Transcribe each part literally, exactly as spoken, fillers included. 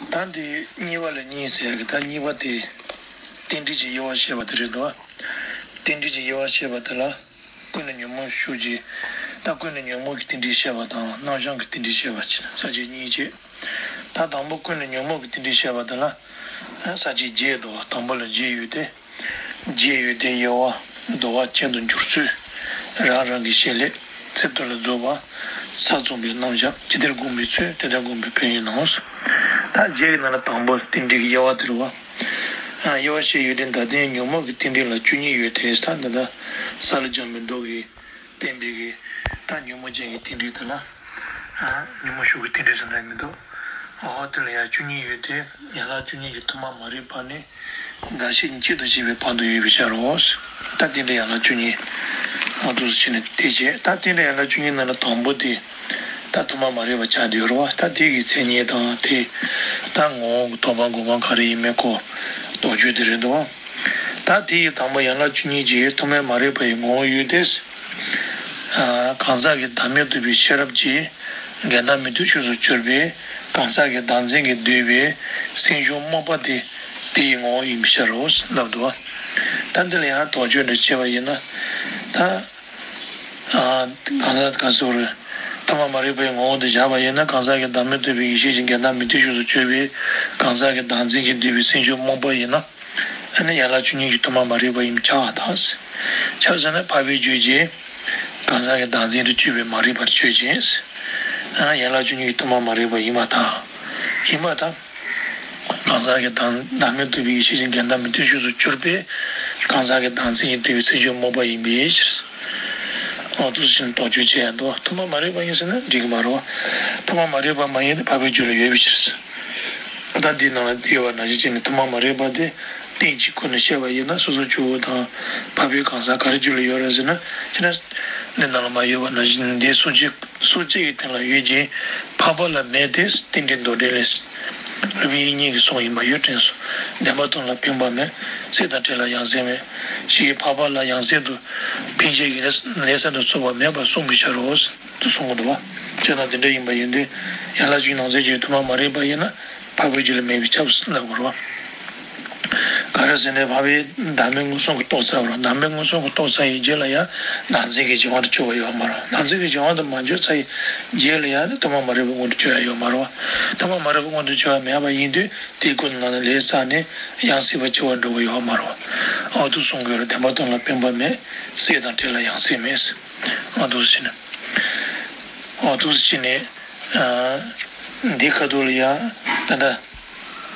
ད་འདི་གཉིས་པ་ལ་གཉིས་ཟེར་ཡ་གི་ད་གཉིས་པ་དེ་རྟེན་འབྲེལ་གྱི་དབྱེ་བ་བཤད་པ་དེ་རེད་འདུག་རྟེན་འབྲེལ་གྱི་དབྱེ་བ་བཤད་པ་དེ་ལ་ཀུན་ནས་ཉོན་མོངས་ཤུགས་ཀྱིས། ད་ཀུན་ནས་ཉོན་མོངས་ཀྱི་རྟེན་འབྲེལ་བཤད་པ་དང་རྣམ་བྱང་གི་རྟེན་འབྲེལ་བཤད་པ་བྱས་ནས་ས་བཅད་གཉིས་བྱས། ད་དང་པོ་ཀུན་ནས་ཉོན་མོངས་ཀྱི་རྟེན་འབྲེལ་བཤད་པ་དེ་ལ་ས་བཅད་བརྒྱད་འདུག་དང་པོ་ལ་བརྒྱད་ཡོད་དེ། བརྒྱད་ཡོད་དེ་དབྱེ་བ། བསྡུ་བ། ཅན་དུ་འགྱུར་ཚུལ། རང་རང་གི་བྱེད་ལས། ཚེ་དུ་ལ་རྫོགས་པ། ས་མཚུངས་པའི་རྣམ་གཞག་ཇི་ལྟར་བསྒོམ་པའི་ཚུལ། དེ་ལྟར་བསྒོམ་པའི་ཕན་ཡོན་ནོ། ད་བརྒྱད་ཀྱི་ནང་ལ་དང་པོ་རྟེན་འབྲེལ་གྱི་དབྱེ་བ་དེ་རེད་བ། དབྱེ་བ་བཤད་ཡོད་དེ་ད་ལྟའི་ཉོན་མོངས་ཀྱི་རྟེན་འབྲེལ་ལ་བཅུ་གཉིས་ཡོད་དེ། ད་འདི་ད་ས་ལ་སྦྱངས་པའི་མདོ་གི་བསྟན་པའི་གི་ད་ཉོན་མོངས་ཅན་གྱི་རྟེན་འབྲེལ་དེ་ལ། ཨ། ཉོན་མོངས་ཤུགས་ཀྱི་རྟེན་འབྲེལ་ཟེར་ན་མི་འདུག་འོ་དེ་ལ་ཡང་བཅུ་གཉིས་ཡོད་དེ། ཡན་ལག་བཅུ་གཉིས་ཀྱི་ཐོག་མ་མ་རིག་པ་ནས་འགའ་ཤས་གཅིག་ཏུ་བྱས་པའི་བར་དུ་ཡོད་པའི་ཕྱིར་རོ། ད་རྟེན་འབྲེལ་ཡན་ལག་བཅུ་གཉིས། འོ་འདུག་སེ་བྱས་ནས་དེ་བྱས། ད་རྟེན་འབྲེལ་ཡན་ལག་བཅུ་གཉིས་ནང་ལ་དང་པོ་དེ་ད་ཐོག་མ་མ་རིག་པ་ཆགས་བསྡད་ཡོད་རེད་བ། ད་དེ་གི་མཚན་ཉིད་དང་དེ་ད་ངོ་བོ་གི་རྟོགས་པ་འགོག་སྤང་ག་རེ་ཡིན་མིན་སྐོར་དོགས་གཅོད་དེ་རེད་འདུག་བ། ད་དེ་ཡི་དང་པོ་ཡན་ལག་བཅུ་གཉིས་ཀྱི་ཐོག་མའི་མ་རིག་པ་ཡི་ངོ་བོ་ཡོད་དེ། ཨ། གང་ཟག་གི་བདག་མེད་རྟོགས་པའི་ཤེས་རབ་ཀྱིས་འགལ་ཟླ་མི་མཐུན་ཕྱོགས་སུ་གྱུར་པའི་གང་ཟག་གི་བདག་འཛིན་གྱིས་བསྡུས་པའི་སེམས་བྱུང་རྨོངས་པ་དེ་དེ་ཡི་ངོ་བོ་ཡིན་པའི་ཕྱིར་རོ་ལབ་འདུག་བ། ད་འདི་ལ་ཡང་དོགས་གཅོད་འདྲ་བྱས་པ་ཡིན་ན། ད། ཨ། གང་ཟག་ག་སོགས་རེད། ཐོག་མ་མ་རིག་པའི་ངོ་བོ་དུ་བཞག་པ་ཡིན་ན། གང་ཟག་གི་བདག་མེད་རྟོགས་པའི་ཡེ་ཤེས་ཀྱིས་འགལ་ཟླ་མི་མཐུན་ཕྱོགས་སུ་གྱུར་པའི་གང་ཟག་གི་བདག་འཛིན་གྱིས་བསྡུས་པའི་སེམས་བྱུང་རྨོངས་པ་ཡིན་ན། ཨ་ནི་ཡན་ལག་བཅུ་གཉིས་ཀྱི་ཐོག་མ་མ་རིག་པ་ཡིན་པས་ཁྱབ་པར་ཐལ། ཁྱབ་ཟེར་ན་འཕགས་པའི་རྒྱུད་ཀྱི་གང་ཟག་གི་བདག་འཛིན་དུ་གྱུར་པའི་མ་རིག་པར་ཆོས་ཅན། ཨ། ཡན་ལག་བཅུ་གཉིས་ཀྱི་ཐོག་མ་མ་རིག་པ་ཡིན་པར་ཐལ། ཡིན་པར་ཐལ། གང་ཟག་གི་བདག་བདག་མེད་རྟོགས་པའི་ཡེ་ཤེས་ཀྱིས་འགལ་ཟླ་མི་མཐུན་ཕྱོགས་སུ་གྱུར་པའི་གང་ཟག་གི་བདག་འཛིན་གྱིས་བསྡུས་པའི་སེམས་བྱུང་རྨོངས་པ་ཡིན་པའི་ཕྱིར། འོ་འདུག་སེ་བྱས་ནས་དོགས་གཅོད་བྱེད་ཡ་འདུག་ཐོག་མ་མ་རིག་པ་ཡིན་ཟེར་ན་འགྲིག་གི་མ་རེད་བ། ཐོག་མ་མ་རིག་པ་མ་ཡིན་ཏེ་འཕགས་པའི་རྒྱུད་ལ་ཡོད་པའི་ཕྱིར། ད་འདི་ནང་ལ་ཡོད་པ་ནང་བཞིན་བྱས་ནས་ཐོག་མ་མ་རིག་པ་དེ་རྟེན་གྱི་སྒོ་ནས་བཤད་པ་ཡིན་ན། སོ་སོ་སྐྱེ་བོ་དང་འཕགས་པའི་གང་ཟག་ག་རེ་རྒྱུད་ལ་ཡོད་རེད་ཟེར་ན། བྱས་ན་འདི་ནང་ལ་མར་ཡོད་པ་ནང་བཞིན་འདི་སོ་སྐྱེ་སོ་སྐྱེ་ཡི་དོན་ལ་ཡོད་ཅིང་འཕགས་པ་ལ་མེད་དེ། རྟེན་འབྲེལ་མདོ་འགྲེལ་ལས། རིགས་པའི་དབྱིག་གཉེན་གྱི་གསུང་ཡིན་པ་ཡོད་དྲན་སོང་། བདེན་པ་དོན་ལ་སྤངས་པ་མེད། སྲེད་དང་བྲལ་ལ་ཡང་སྲེད་མེད། ཞེས་འཕགས་པ་ལ་ཡང་སྲིད་དུ་འཕེན་བྱེད་ཀྱི་ལས་ལས་ས་དང་ཚུགས་པ་མེད་པར་གསུངས་པའི་ཕྱིར་རོ། དུ་གསུངས་འདུག་བ། བྱས་ཙང་དེ་འདྲ་ཡིན་པ་ཡིན་དུས་ཡན་ལག་བཅུའི་ནང་གསེས་ཀྱི་ཐོག་མ་མ་རིག་པ་ཡིན་ན་འཕགས་པའི་རྒྱུད་ལ་མེད་པས་ཁྱབ་ལབ་དགོས་རེད་བ། ག་རེ་ཟེར་ན་འཕགས་པའི་བདག་མེད་མངོན་སུམ་གྱིས་རྟོགས་ཚར་བ་རེད། བདག་མེད་མངོན་སུམ་གྱིས་རྟོགས་ཚར་ཡི་རྗེས་ལ་ཡང་བདག་འཛིན་གྱི་བྱ་བ་དེ་སྤྱོད་པ་ཡོད་མ་རེད། བདག་འཛིན་གྱི་བྱ་བ་དེ་མ་སྤྱོད་ཚར་ཡི་རྗེས་ལ་ཡང་ནི་ཐོག་མ་མ་རིག་པ་མངོན་དུ་གྱུར་ཡ་ཡོད་མ་རེད་བ། ཐོག་མ་མ་རིག་པ་མངོན་དུ་གྱུར་ཡ་མེད་པ་ཡིན་དུས་དེའི་སྒོ་ནས་ལས་བསགས་ནས་ཡང་སྲིད་པ་སྐྱེ་བར་འགྲོ་བ་ཡོད་མ་རེད་བ། འོ་འདུག་གསུང་གི་ཡོད་རེད། བདེན་པ་དོན་ལ་སྤངས་པ་མེད། སྲེད་དང་བྲལ་ལ་ཡང་སྲེད་མེད། འོ་འདུག་སེ་བྱས་ནས། འོ་འདུག་སེ་བྱས་ནས། ཨ། འདི་ཁ་ཐུག་ལ་ཡང་ད་ལྟ།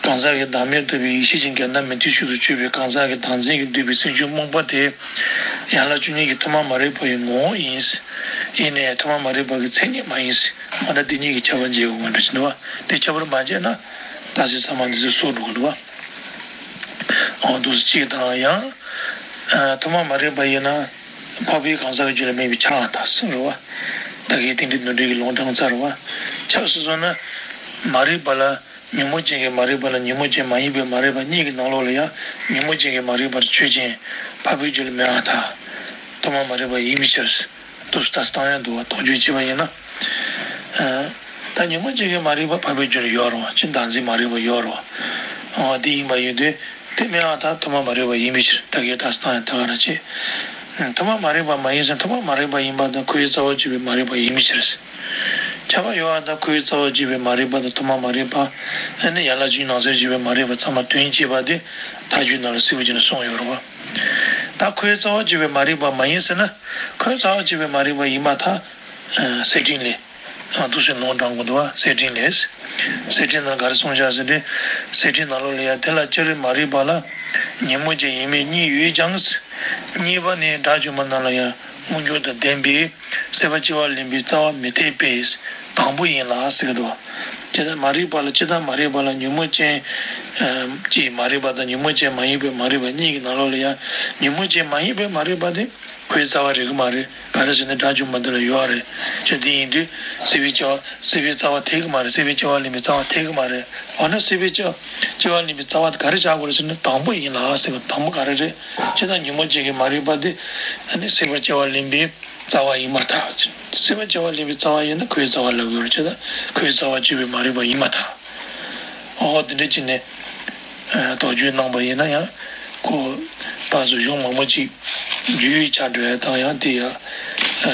གང་ཟག་གི་བདག་མེད་རྟོགས་པའི་ཡེ་ཤེས་ཀྱིས་འགལ་ཟླ་མི་མཐུན་ཕྱོགས་སུ་གྱུར་པའི་གང་ཟག་གི་བདག་འཛིན་གྱིས་བསྡུས་པའི་སེམས་བྱུང་རྨོངས་པ་དེ་ཡན་ལག་བཅུ་གཉིས་ཀྱི་ཐོག་མ་མ་རིག་པ་ཡི་ངོ་བོ་ཡིན། ཡིན་ནའི་ཐོག་མ་མ་རིག་པ་གི་མཚན་ཉིད་མ་ཡིན། འོ་ད་འདི་གཉིས་ཀྱི་ཁྱད་པར་འབྱེད་དགོས་པ་འདྲ་ཞིག་འདུག་བ། དེ་ཁྱད་པར་མ་འབྱེད་ན་རྟགས་གསལ་ཚང་མ་འདི་ཚོ་སོར་འགྲོ་གི་འདུག་བ། འོ་འདུག་སེ་གཅིག་དང་ཡང་། ཨ། ཐོག་མ་མ་རིག་པ་ཡིན་ན་འཕགས་པའི་གང་ཟག་གི་རྒྱུད་ལ་མེད་པས་ཁྱབ་པར་ཐལ་ཟེར་བ། ད་གིན་རྟེན་འབྲེལ་མདོ་འགྲེལ་གྱི་ལུང་དྲངས་ཚར་བ། ཆགས་སུ་སོང་ན་མ་རིག་པ་ལ། ཉོན་མོངས་ཅན་གྱི་མ་རིག་པ་ལ་ཉོན་མོངས་ཅན་མ་ཡིན་པའི་མ་རིག་པ་གཉིས་ཀྱི་ནང་ལོགས་ལ་ཡང་ཉོན་མོངས་ཅན་གྱི་མ་རིག་པར་ཆོས་ཅན། འཕགས་པའི་རྒྱུད་ལ་མེད་པར་ཐལ། ཐོག་མ་མ་རིག་པ་ཡིན་པའི་ཕྱིར། འདུག་སེ་ལྟ་སྟངས་ཡང་འདུག་བ། དོགས་གཅོད་བྱས་པ་ཡིན་ན། ཨ། ད་ཉོན་མོངས་ཅན་གྱི་མ་རིག་པ་འཕགས་པའི་རྒྱུད་ལ་ཡོད་རེད་བ། ཅི་བདག་འཛིན་མ་རིག་པ་ཡོད་རེད་བ། འོ་དེ་ཡིན་པ་ཡིན་དུས་དེ་མེད་པར་ཐལ། ཐོག་མ་མ་རིག་པ་ཡིན་པའི་ཕྱིར། ད་གིན་ལྟ་སྟངས་ཡང་དེ་ག་རང་བྱེད། ཐོག་མ་མ་རིག་པ་མ་ཡིན་ཟེར་ན་ཐོག་མ་མ་རིག་པ་ཡིན་པ་དང་ཁོ་བོའི་རྩ་བ་གཅིག་པའི་མ་རིག་པ་ཡིན་པའི་ཕྱིར། ཁྱབ་པ་ཡོད་པ་དང་ཁོ་བོའི་རྩ་བ་གཅིག་པའི་མ་རིག་པ་དང་ཐོག་མ་མ་རིག་པ། ཨ་ནི་ཡན་ལག་བཅུའི་ནང་གསེས་གཅིག་པའི་མ་རིག་པ་ཚང་མ་དོན་གཅིག་པ་དེ་མཐའ་དཔྱོད་ནང་ལ་གསལ་པོ་བྱས་ནས་གསུངས་ཡོད་རེད་བ། ད་ཁོ་བོའི་རྩ་བ་གཅིག་པའི་མ་རིག་པ་མ་ཡིན་ཟེར་ན་ཁོ་བོའི་རྩ་བ་གཅིག་པའི་མ་རིག་པ་ཡིན་པར་ཐལ། ཨ། གསེར་ཕྲེང་ལས། ཨ། འདུག་སེ་ལུང་དྲངས་དགོས་འདུག་བ། གསེར་ཕྲེང་ལས། གསེར་ཕྲེང་ནང་ག་རེ་གསུངས་བཞག་ཟེར་ཏེ། གསེར་ཕྲེང་ནང་ལོགས་ལ་ཡང་དེ་ལ་སྤྱིར་མ་རིག་པ་ལ་ཉོན་མོངས་ཅན་ཡིན་མིན་གཉིས་ཡོད་ཀྱང་། གཉིས་པ་ནི་དགྲ་བཅོམ་པ་རྣམས་ལ་ཡང་མངོན་གྱུར་དང་ལྡན་པས་སྲེད་པ་སྐྱེ་བ་ལེན་པའི་རྩ་བ་མི་འཐད་པས་དང་པོ་ཡིན་ལ་ཟེར་གྱི་འདུག་བ། ཇི་ལྟར་མ་རིག་པ་ལ་ཇི་ལྟར་མ་རིག་པ་ལ་ཉོན་མོངས་ཅན་གྱི་མ་རིག་པ་དང་ཉོན་མོངས་ཅན་མ་ཡིན་པའི་མ་རིག་པ་གཉིས་ཀྱི་ནང་ལོགས་ལ་ཡང་ཉོན་མོངས་ཅན་མ་ཡིན་པའི་མ་རིག་པ་དེ། ཁོའི་རྩ་བ་རེད་གི་མ་རེད། ག་རེ་ཟེར་ན་དགྲ་བཅོམ་པ་འདི་ལ་ཡོད་རེད། ཅེས་དེ་ཡིན་དུས་སྲེད་པའི་སྐྱེ་བ་སྲེད་པའི་རྩ་བ་འཐད་གི་མ་རེད། སྲེད་པའི་སྐྱེ་བ་ལེན་པའི་རྩ་བ་འཐད་གི་མ་རེད། འོ་ན་སྲེད་པའི་སྐྱེ་སྐྱེ་བ་ལེན་པའི་རྩ་བ་དེ་ག་རེ་བྱ་དགོས་རེད་ཟེར་ན་དང་པོ་ཡིན་ལ་ཟེར་བ། དང་པོ་ག་རེ་རེད། ཅེས་ན་ཉོན་མོངས་ཅན་གྱི་མ་རིག་པ་དེ་ཨ་ནི་སྲེད་པའི་སྐྱེ་བ་ལེན་པའི་རྩ་བ་ཡིན་པར་ཐལ། སྲེད་པའི་སྐྱེ་བ་ལེན་པའི་རྩ་བ་ཡིན་ན་ཁོའི་རྩ་བ་ལབ་དགོས་རེད། ཅེས་ན་ཁོའི་རྩ་བ་གཅིག་པའི་མ་རིག་པ་ཡིན་པར་ཐལ། ཨོ་དེ་འདྲ་བྱས་ནས་དོགས་གཅོད་གནང་པ་ཡིན་ན་ཡང་ཁོ་ཕར་ཚུར་གཞུང་མང་པོ་ཅིག་བརྒྱུད་ཆགས་འགྲོ་ཡ་དང་ཡང་དེ་ཡང་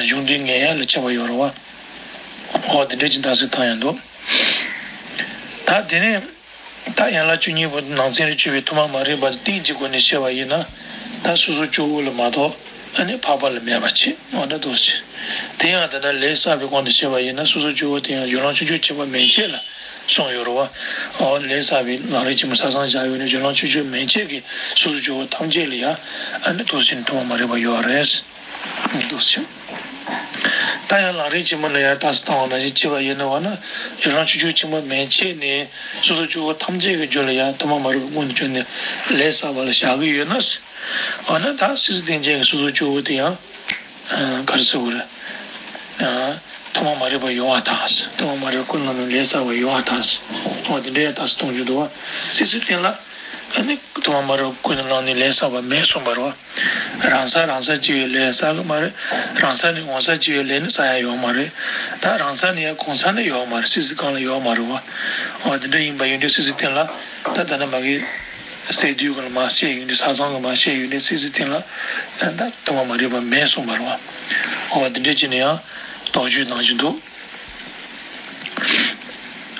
གཞུང་འདི་ངེས་ཡ་ལ་ཁྱབ་པ་ཡོད་རེད་བ། ཨོ་དེ་འདྲ་ཅིག་འདྲ་སེ་བཏང་ཡ་འདུག་ད་དེ་ནས། ད་ཡན་ལག་བཅུ་གཉིས་པོ་ནང་ཚན་རེ་བཅུ་པའི་ཐོག་མ་མ་རིག་པ་གཏན་གྱི་སྒོ་ནས་བཤད་པ་ཡིན་ན། ད་སོ་སོ་སྐྱེ་བོ་ལ་མ་གཏོགས་ཨ་ནི་འཕགས་པ་ལ་མེད་པ་བྱེད་འོ་ད་འདུག་སེ། དེ་ཡང་ད་ལྟ་ལས་བསགས་པའི་སྒོ་ནས་བཤད་པ་ཡིན་ན་སོ་སོ་སྐྱེ་བོ་དེ་ཡང་རྒྱུ་ལམ་ཆོས་ཅན་ཁྱད་པར་མན་ཆད་ལ་གསུངས་ཡོད་རེད་བ། འོ་ལས་བསགས་པའི་ལམ་རིམ་ཆེན་མོ་ས་སང་བཞག་ཡོད་ནས་རྒྱུ་ལམ་ཆོས་ཅན་མན་ཆད་ཀྱི་སོ་སོ་སྐྱེ་བོ་ཐམས་ཅད་ལ་ཡང་ཨ་ནི་འདུག་སེ་ཐོག་མ་མ་རིག་པ་ཡོད་རེད། འདུག་སེ། ད་ཡང་ལམ་རིམ་ཆེན་མོ་ལ་ཡང་རྟགས་སུ་བཏང་བ་ནང་བཞིན་བྱས་པ་ཡིན་ན་འོ་ན་རྒྱུ་ལམ་ཆོས་ཅན་ཁྱད་པར་མན་ཆད་ནས་སོ་སོ་སྐྱེ་བོ་ཐམས་ཅད་ཀྱི་རྒྱུད་ལ་ཡང་ཐོག་མ་མ་རིག་པ་སྔོན་དུ་བྱུང་ནས་ལས་བསགས་པ་ལ་བཞག་གི་ཡོད་ན། འོ་ན་ད་སྲིད་རྩེ་གཏན་ཅན་གྱི་སོ་སོ་སྐྱེ་བོ་དེ་ཡང་ག་རེ་ཟེར་དགོས་རེད། ཐོག་མ་མ་རིག་པ་ཡོད་པར་ཐལ། ཐོག་མ་མ་རིག་པ་ཀུན་སློང་ནས་ལས་བསགས་པ་ཡོད་པར་ཐལ། འོ་དེ་འདྲ་ཡང་རྟགས་སུ་གཏོང་རྒྱུ་འདུག་བ། སྲིད་རྩེ་གཏན་ལ། ཨ་ནི་ཐོག་མ་མ་རིག་པ་ཀུན་སློང་ནས་ལས་བསགས་པ་མེད་གསུངས་པ་རེད་བ། རང་ས་རང་ས་གཅིག་པའི་ལས་བསགས་གི་མ་རེད། རང་ས་ནས་གོང་ས་གཅིག་པའི་ལས་ནི་བསགས་ཡ་ཡོད་མ་རེད། ད་རང་ས་ནས་ཡང་གོང་ས་ནས་ཡོད་མ་རེད། སྲིད་རྩེ་གང་ལ་ཡོད་མ་རེད་བ། འོ་དེ་འདྲ་ཡིན་པ་ཡིན་དུས་སྲིད་རྩེ་གཏན་ལ་ད་ད་ནི་མ་གི་སས་བསྡུས་གང་ལ་མ་བཤད་ཡོད་དུས་ས་མཚམས་གང་ལ་མ་བཤད་ཡོད་དུས་སྲིད་རྩེ་གཏན་ལ་ད་ཐོག་མ་མ་རིག་པ་མེད་གསུངས་པ་རེད་བ། འོ་དེ་འདྲ་བྱས་ནས་ཡང་དོགས་གཅོད་གནང་རྒྱུ་འདུག་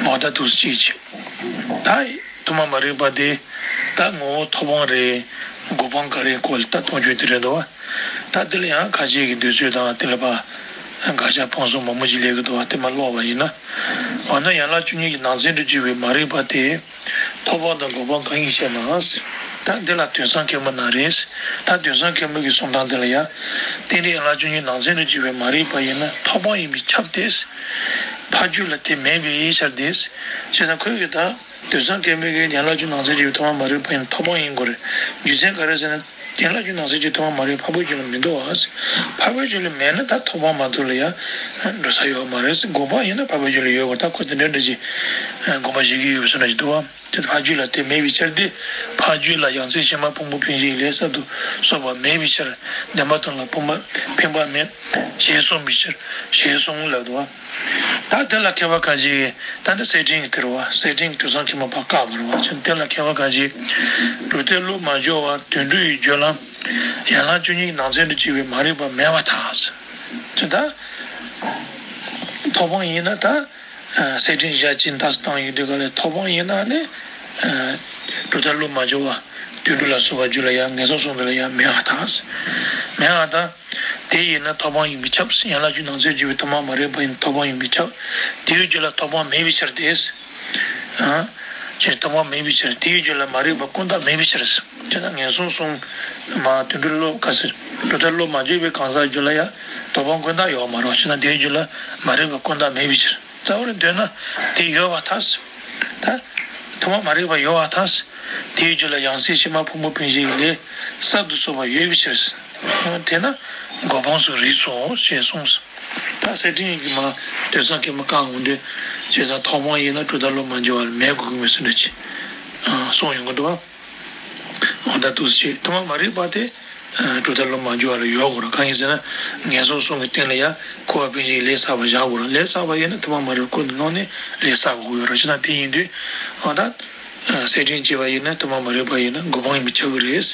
འོ་ད་འདུག་སེ་གཅིག་བྱས། ད་ཐོག་མ་མ་རིག་པ་དེ་ད་ངོ་བོ་ཐོབ་དབང་རེད། སྒོམ་སྤང་ག་རེ་སྐོར་ལ་ད་གཏོང་རྒྱུ་དེ་རེད་འདུག་བ། ད་དེ་ལ་ཡང་ཁ་ཆེ་གི་འདོད་ཚུལ་དང་དེ་ལ་ཕར་དགག་བཞག་སྤང་གསུམ་མང་པོ་ཞིག་སླེབས་ཀྱི་འདུག་བ། དེ་མར་ཀློག་པ་ཡིན་ན། འོ་ན་ཡན་ལག་བཅུ་གཉིས་ཀྱི་ནང་ཚན་དུ་གྱུར་པའི་མ་རིག་པ་དེ། ཐོབ་དབང་དང་སྒོམ་སྤང་གང་ཡིན་ཞེ་ན། ད་འདི་ལ་དོན་བཟང་མཁན་པོ་ན་རེ། ད་དོན་བཟང་མཁན་པོ་གི་གསུང་སྟངས་འདི་ལ་ཡང་། རྟེན་འབྲེལ་ཡན་ལག་བཅུ་གཉིས་ནང་ཚན་དུ་གྱུར་པའི་མ་རིག་པ་ཡིན་ན་ཐོབ་དབང་ཡིན་པས་ཁྱབ་སྟེ། ཕ་རྒྱུད་ལ་དེ་མེད་པའི་ཕྱིར་ཏེ། ཞེས་དང་ཁོས་ཀྱི་ད་དོན་བཟང་མཁན་པོ་གི་ཡན་ལག་བཅུ་ནང་ཚན་གྱི་ཐོབ་དབང་མ་རིག་པ་ཡིན་ན་ཐོབ་དབང་ཡིན་དགོས་རེད། རྒྱུ་མཚན་ག་རེ་ཟེར་ན། ཡན་ལག་བཅུ་ནང་ཚན་གྱི་ཐོབ་དབང་མ་རིག་འཕགས་པའི་རྒྱུད་ལ་མི་འདུག་བ། འཕགས་པའི་རྒྱུད་ལ་མེད་ན་ད་ཐོབ་དབང་མ་ཐོབ་ལ་ཡང་འགྲོ་ས་ཡོད་མ་རེད། སྒོམ་སྤང་ཡིན་ན་འཕགས་པའི་རྒྱུད་ལ་ཡོད་དགོས། ད་ཁོ་དེ་འདྲ་འདྲ་ཅིག་དགོངས་པ་བཞེས་ཀྱི་ཡོད་པའི་བཟོ་འདྲ་ཅིག་འདུག་བ། དེ་ཕ་རྒྱུད་ལ་དེ་མེད་པའི་ཕྱིར་ཏེ། ཕ་རྒྱུད་ལ་ཡང་རྩེ་ཕྱི་མ་ཕུང་པོ་འཕེན་བྱེད་ཀྱི་ལས་གསར་དུ་གསོག་པ་མེད་པའི་ཕྱིར། བདེན་པ་དོན་ལ་ཕུང་པོ་འཕེན་པ་མེད། ཞེས་གསུངས་པའི་ཕྱིར། ཞེས་གསུངས་ལབ་འདུག་བ། ད་དེ་ལ་མཁས་པ་ཁ་ཅིག་གིས་ད་ནི་གསེར་ཕྲེང་གི་དེ་རེད་བ། གསེར་ཕྲེང་གི་དུས་བཟང་མཁན་པོ་ཕར་བཀག་པ་རེད་བ། ཅེས་དེ་ལ་མཁས་པ་ཁ་ཅིག་གིས་གྲུབ་མཐའི་བློ་མ་འཇོག་པར་དོན་གྲུབ་ཡི་རྒྱུད་ལ་ཡན་ལག་བཅུ་གཉིས་ཀྱི་ནང་ཚན་དུ་གྱུར་པའི་མ་རིག་པ་མེད་པར་ཐལ། ཅེས་ད་ཐོབ་དབང་ཡིན་ན་ད། གསེར་ཕྲེང་བཞག་ཅིང་རྟགས་སུ་བཏང་ཡོང་དུས་ག་ལས་ཐོབ་དབང་ཡིན་ན་ནི། གྲུབ་མཐའི་བློ་མ་འཇོག་པར་དོན་གྲུབ་ལ་སོགས་པ་རྒྱུད་ལ་ཡང་ངན་སོང་གསུམ་དུ་ལ་ཡང་མེད་པར་ཐལ། མེད་པར་ཐལ། དེ་ཡིན་ན་ཐོབ་དབང་ཡིན་པས་ཁྱབ། ཡན་ལག་བཅུ་ནང་ཚན་གྱུར་པའི་ཐོག་མ་མ་རིག་པ་ཡིན་ན་ཐོབ་དབང་ཡིན་པས་ཁྱབ། དེའི་རྒྱུད་ལ་ཐོབ་དབང་མེད་པའི་ཕྱིར་ཏེ། ཅེས་ཐོབ་དབང་མེད་པའི་ཕྱིར། དེའི་རྒྱུད་ལ་མ་རིག་པ་ཀུན་བརྟགས་མེད་པའི་ཕྱིར། ཅེས་ན་ངན་སོང་གསུམ་མ་དོན་གྲུབ་བློ་ག་ཟེར། གྲུབ་མཐའི་བློ་མ་འཇོག་པའི་གང་ཟག་རྒྱུད་ལ་ཡང་ཐོབ་དབང་ཀུན་བརྟགས་ཡོད་མ་རེད། ཅེས་ན་དེའི་རྒྱུད་ལ་མ་རིག་པ་ཀུན་བརྟགས་མེད་པའི་ཕྱིར། རྩ་བར་འདོད་ན་དེ་ཡོད་པར་ཐལ། ད་ཐོག་མ་མ་རིག་པ་ཡོད་པར་ཐལ། དེའི་རྒྱུད་ལ་ཡང་རྩེ་ཕྱི་མ་ཕུང་པོ་འཕེན་བྱེད་ཀྱི་ལས་གསར་དུ་གསོག་པ་ཡོད་པའི་ཕྱིར། དེས་ན་སྒོམ་སྤང་སོགས་རིགས་སོ་ཞེས་གསུངས། ད་གསེར་ཕྲེང་གིས་མར་དོན་བཟང་མཁན་པོ་བཀག་འོང་དུས། བྱས་ཙང་ཐོབ་དབང་ཡིན་ན་གྲུབ་མཐའི་བློ་མ་འཇོག་པར་མེད་དགོས་ཀྱི་མེད་ཟེར་འདྲ་ཅིག་གསུངས་ཡོང་གི་འདུག་བ། འོ་ད་འདུག་སེ་བྱས་ཐོག་མ་མ་རིག་པ་དེ། གྲུབ་མཐའི་བློ་མ་འཇོག་པ་ལ་ཡོད་དགོས་རེད། གང་ཡིན་ཟེར་ན། ངན་སོང་གསུམ་གྱི་སྟེང་ལ་ཡང་འཁོར་བ་འཕེན་བྱེད་ཀྱི་ལས་བསགས་པ་བཞག་དགོས་རེད། ལས་བསགས་པ་ཡིན་ན་ཐོག་མ་མ་རིག་པ་ཀུན་ཏུ་སློང་ནས་ལས་བསགས་དགོས་ཡོད་རེད། བྱས་ཙང་དེ་ཡིན་དུས། འོ་ད། གསེར་ཕྲེང་བྱས་པ་ཡིན་ན་ཐོག་མ་མ་རིག་པ་ཡིན་ན་སྒོམ་སྤང་ཡིན་པས་ཁྱབ་ཀྱི་རེད།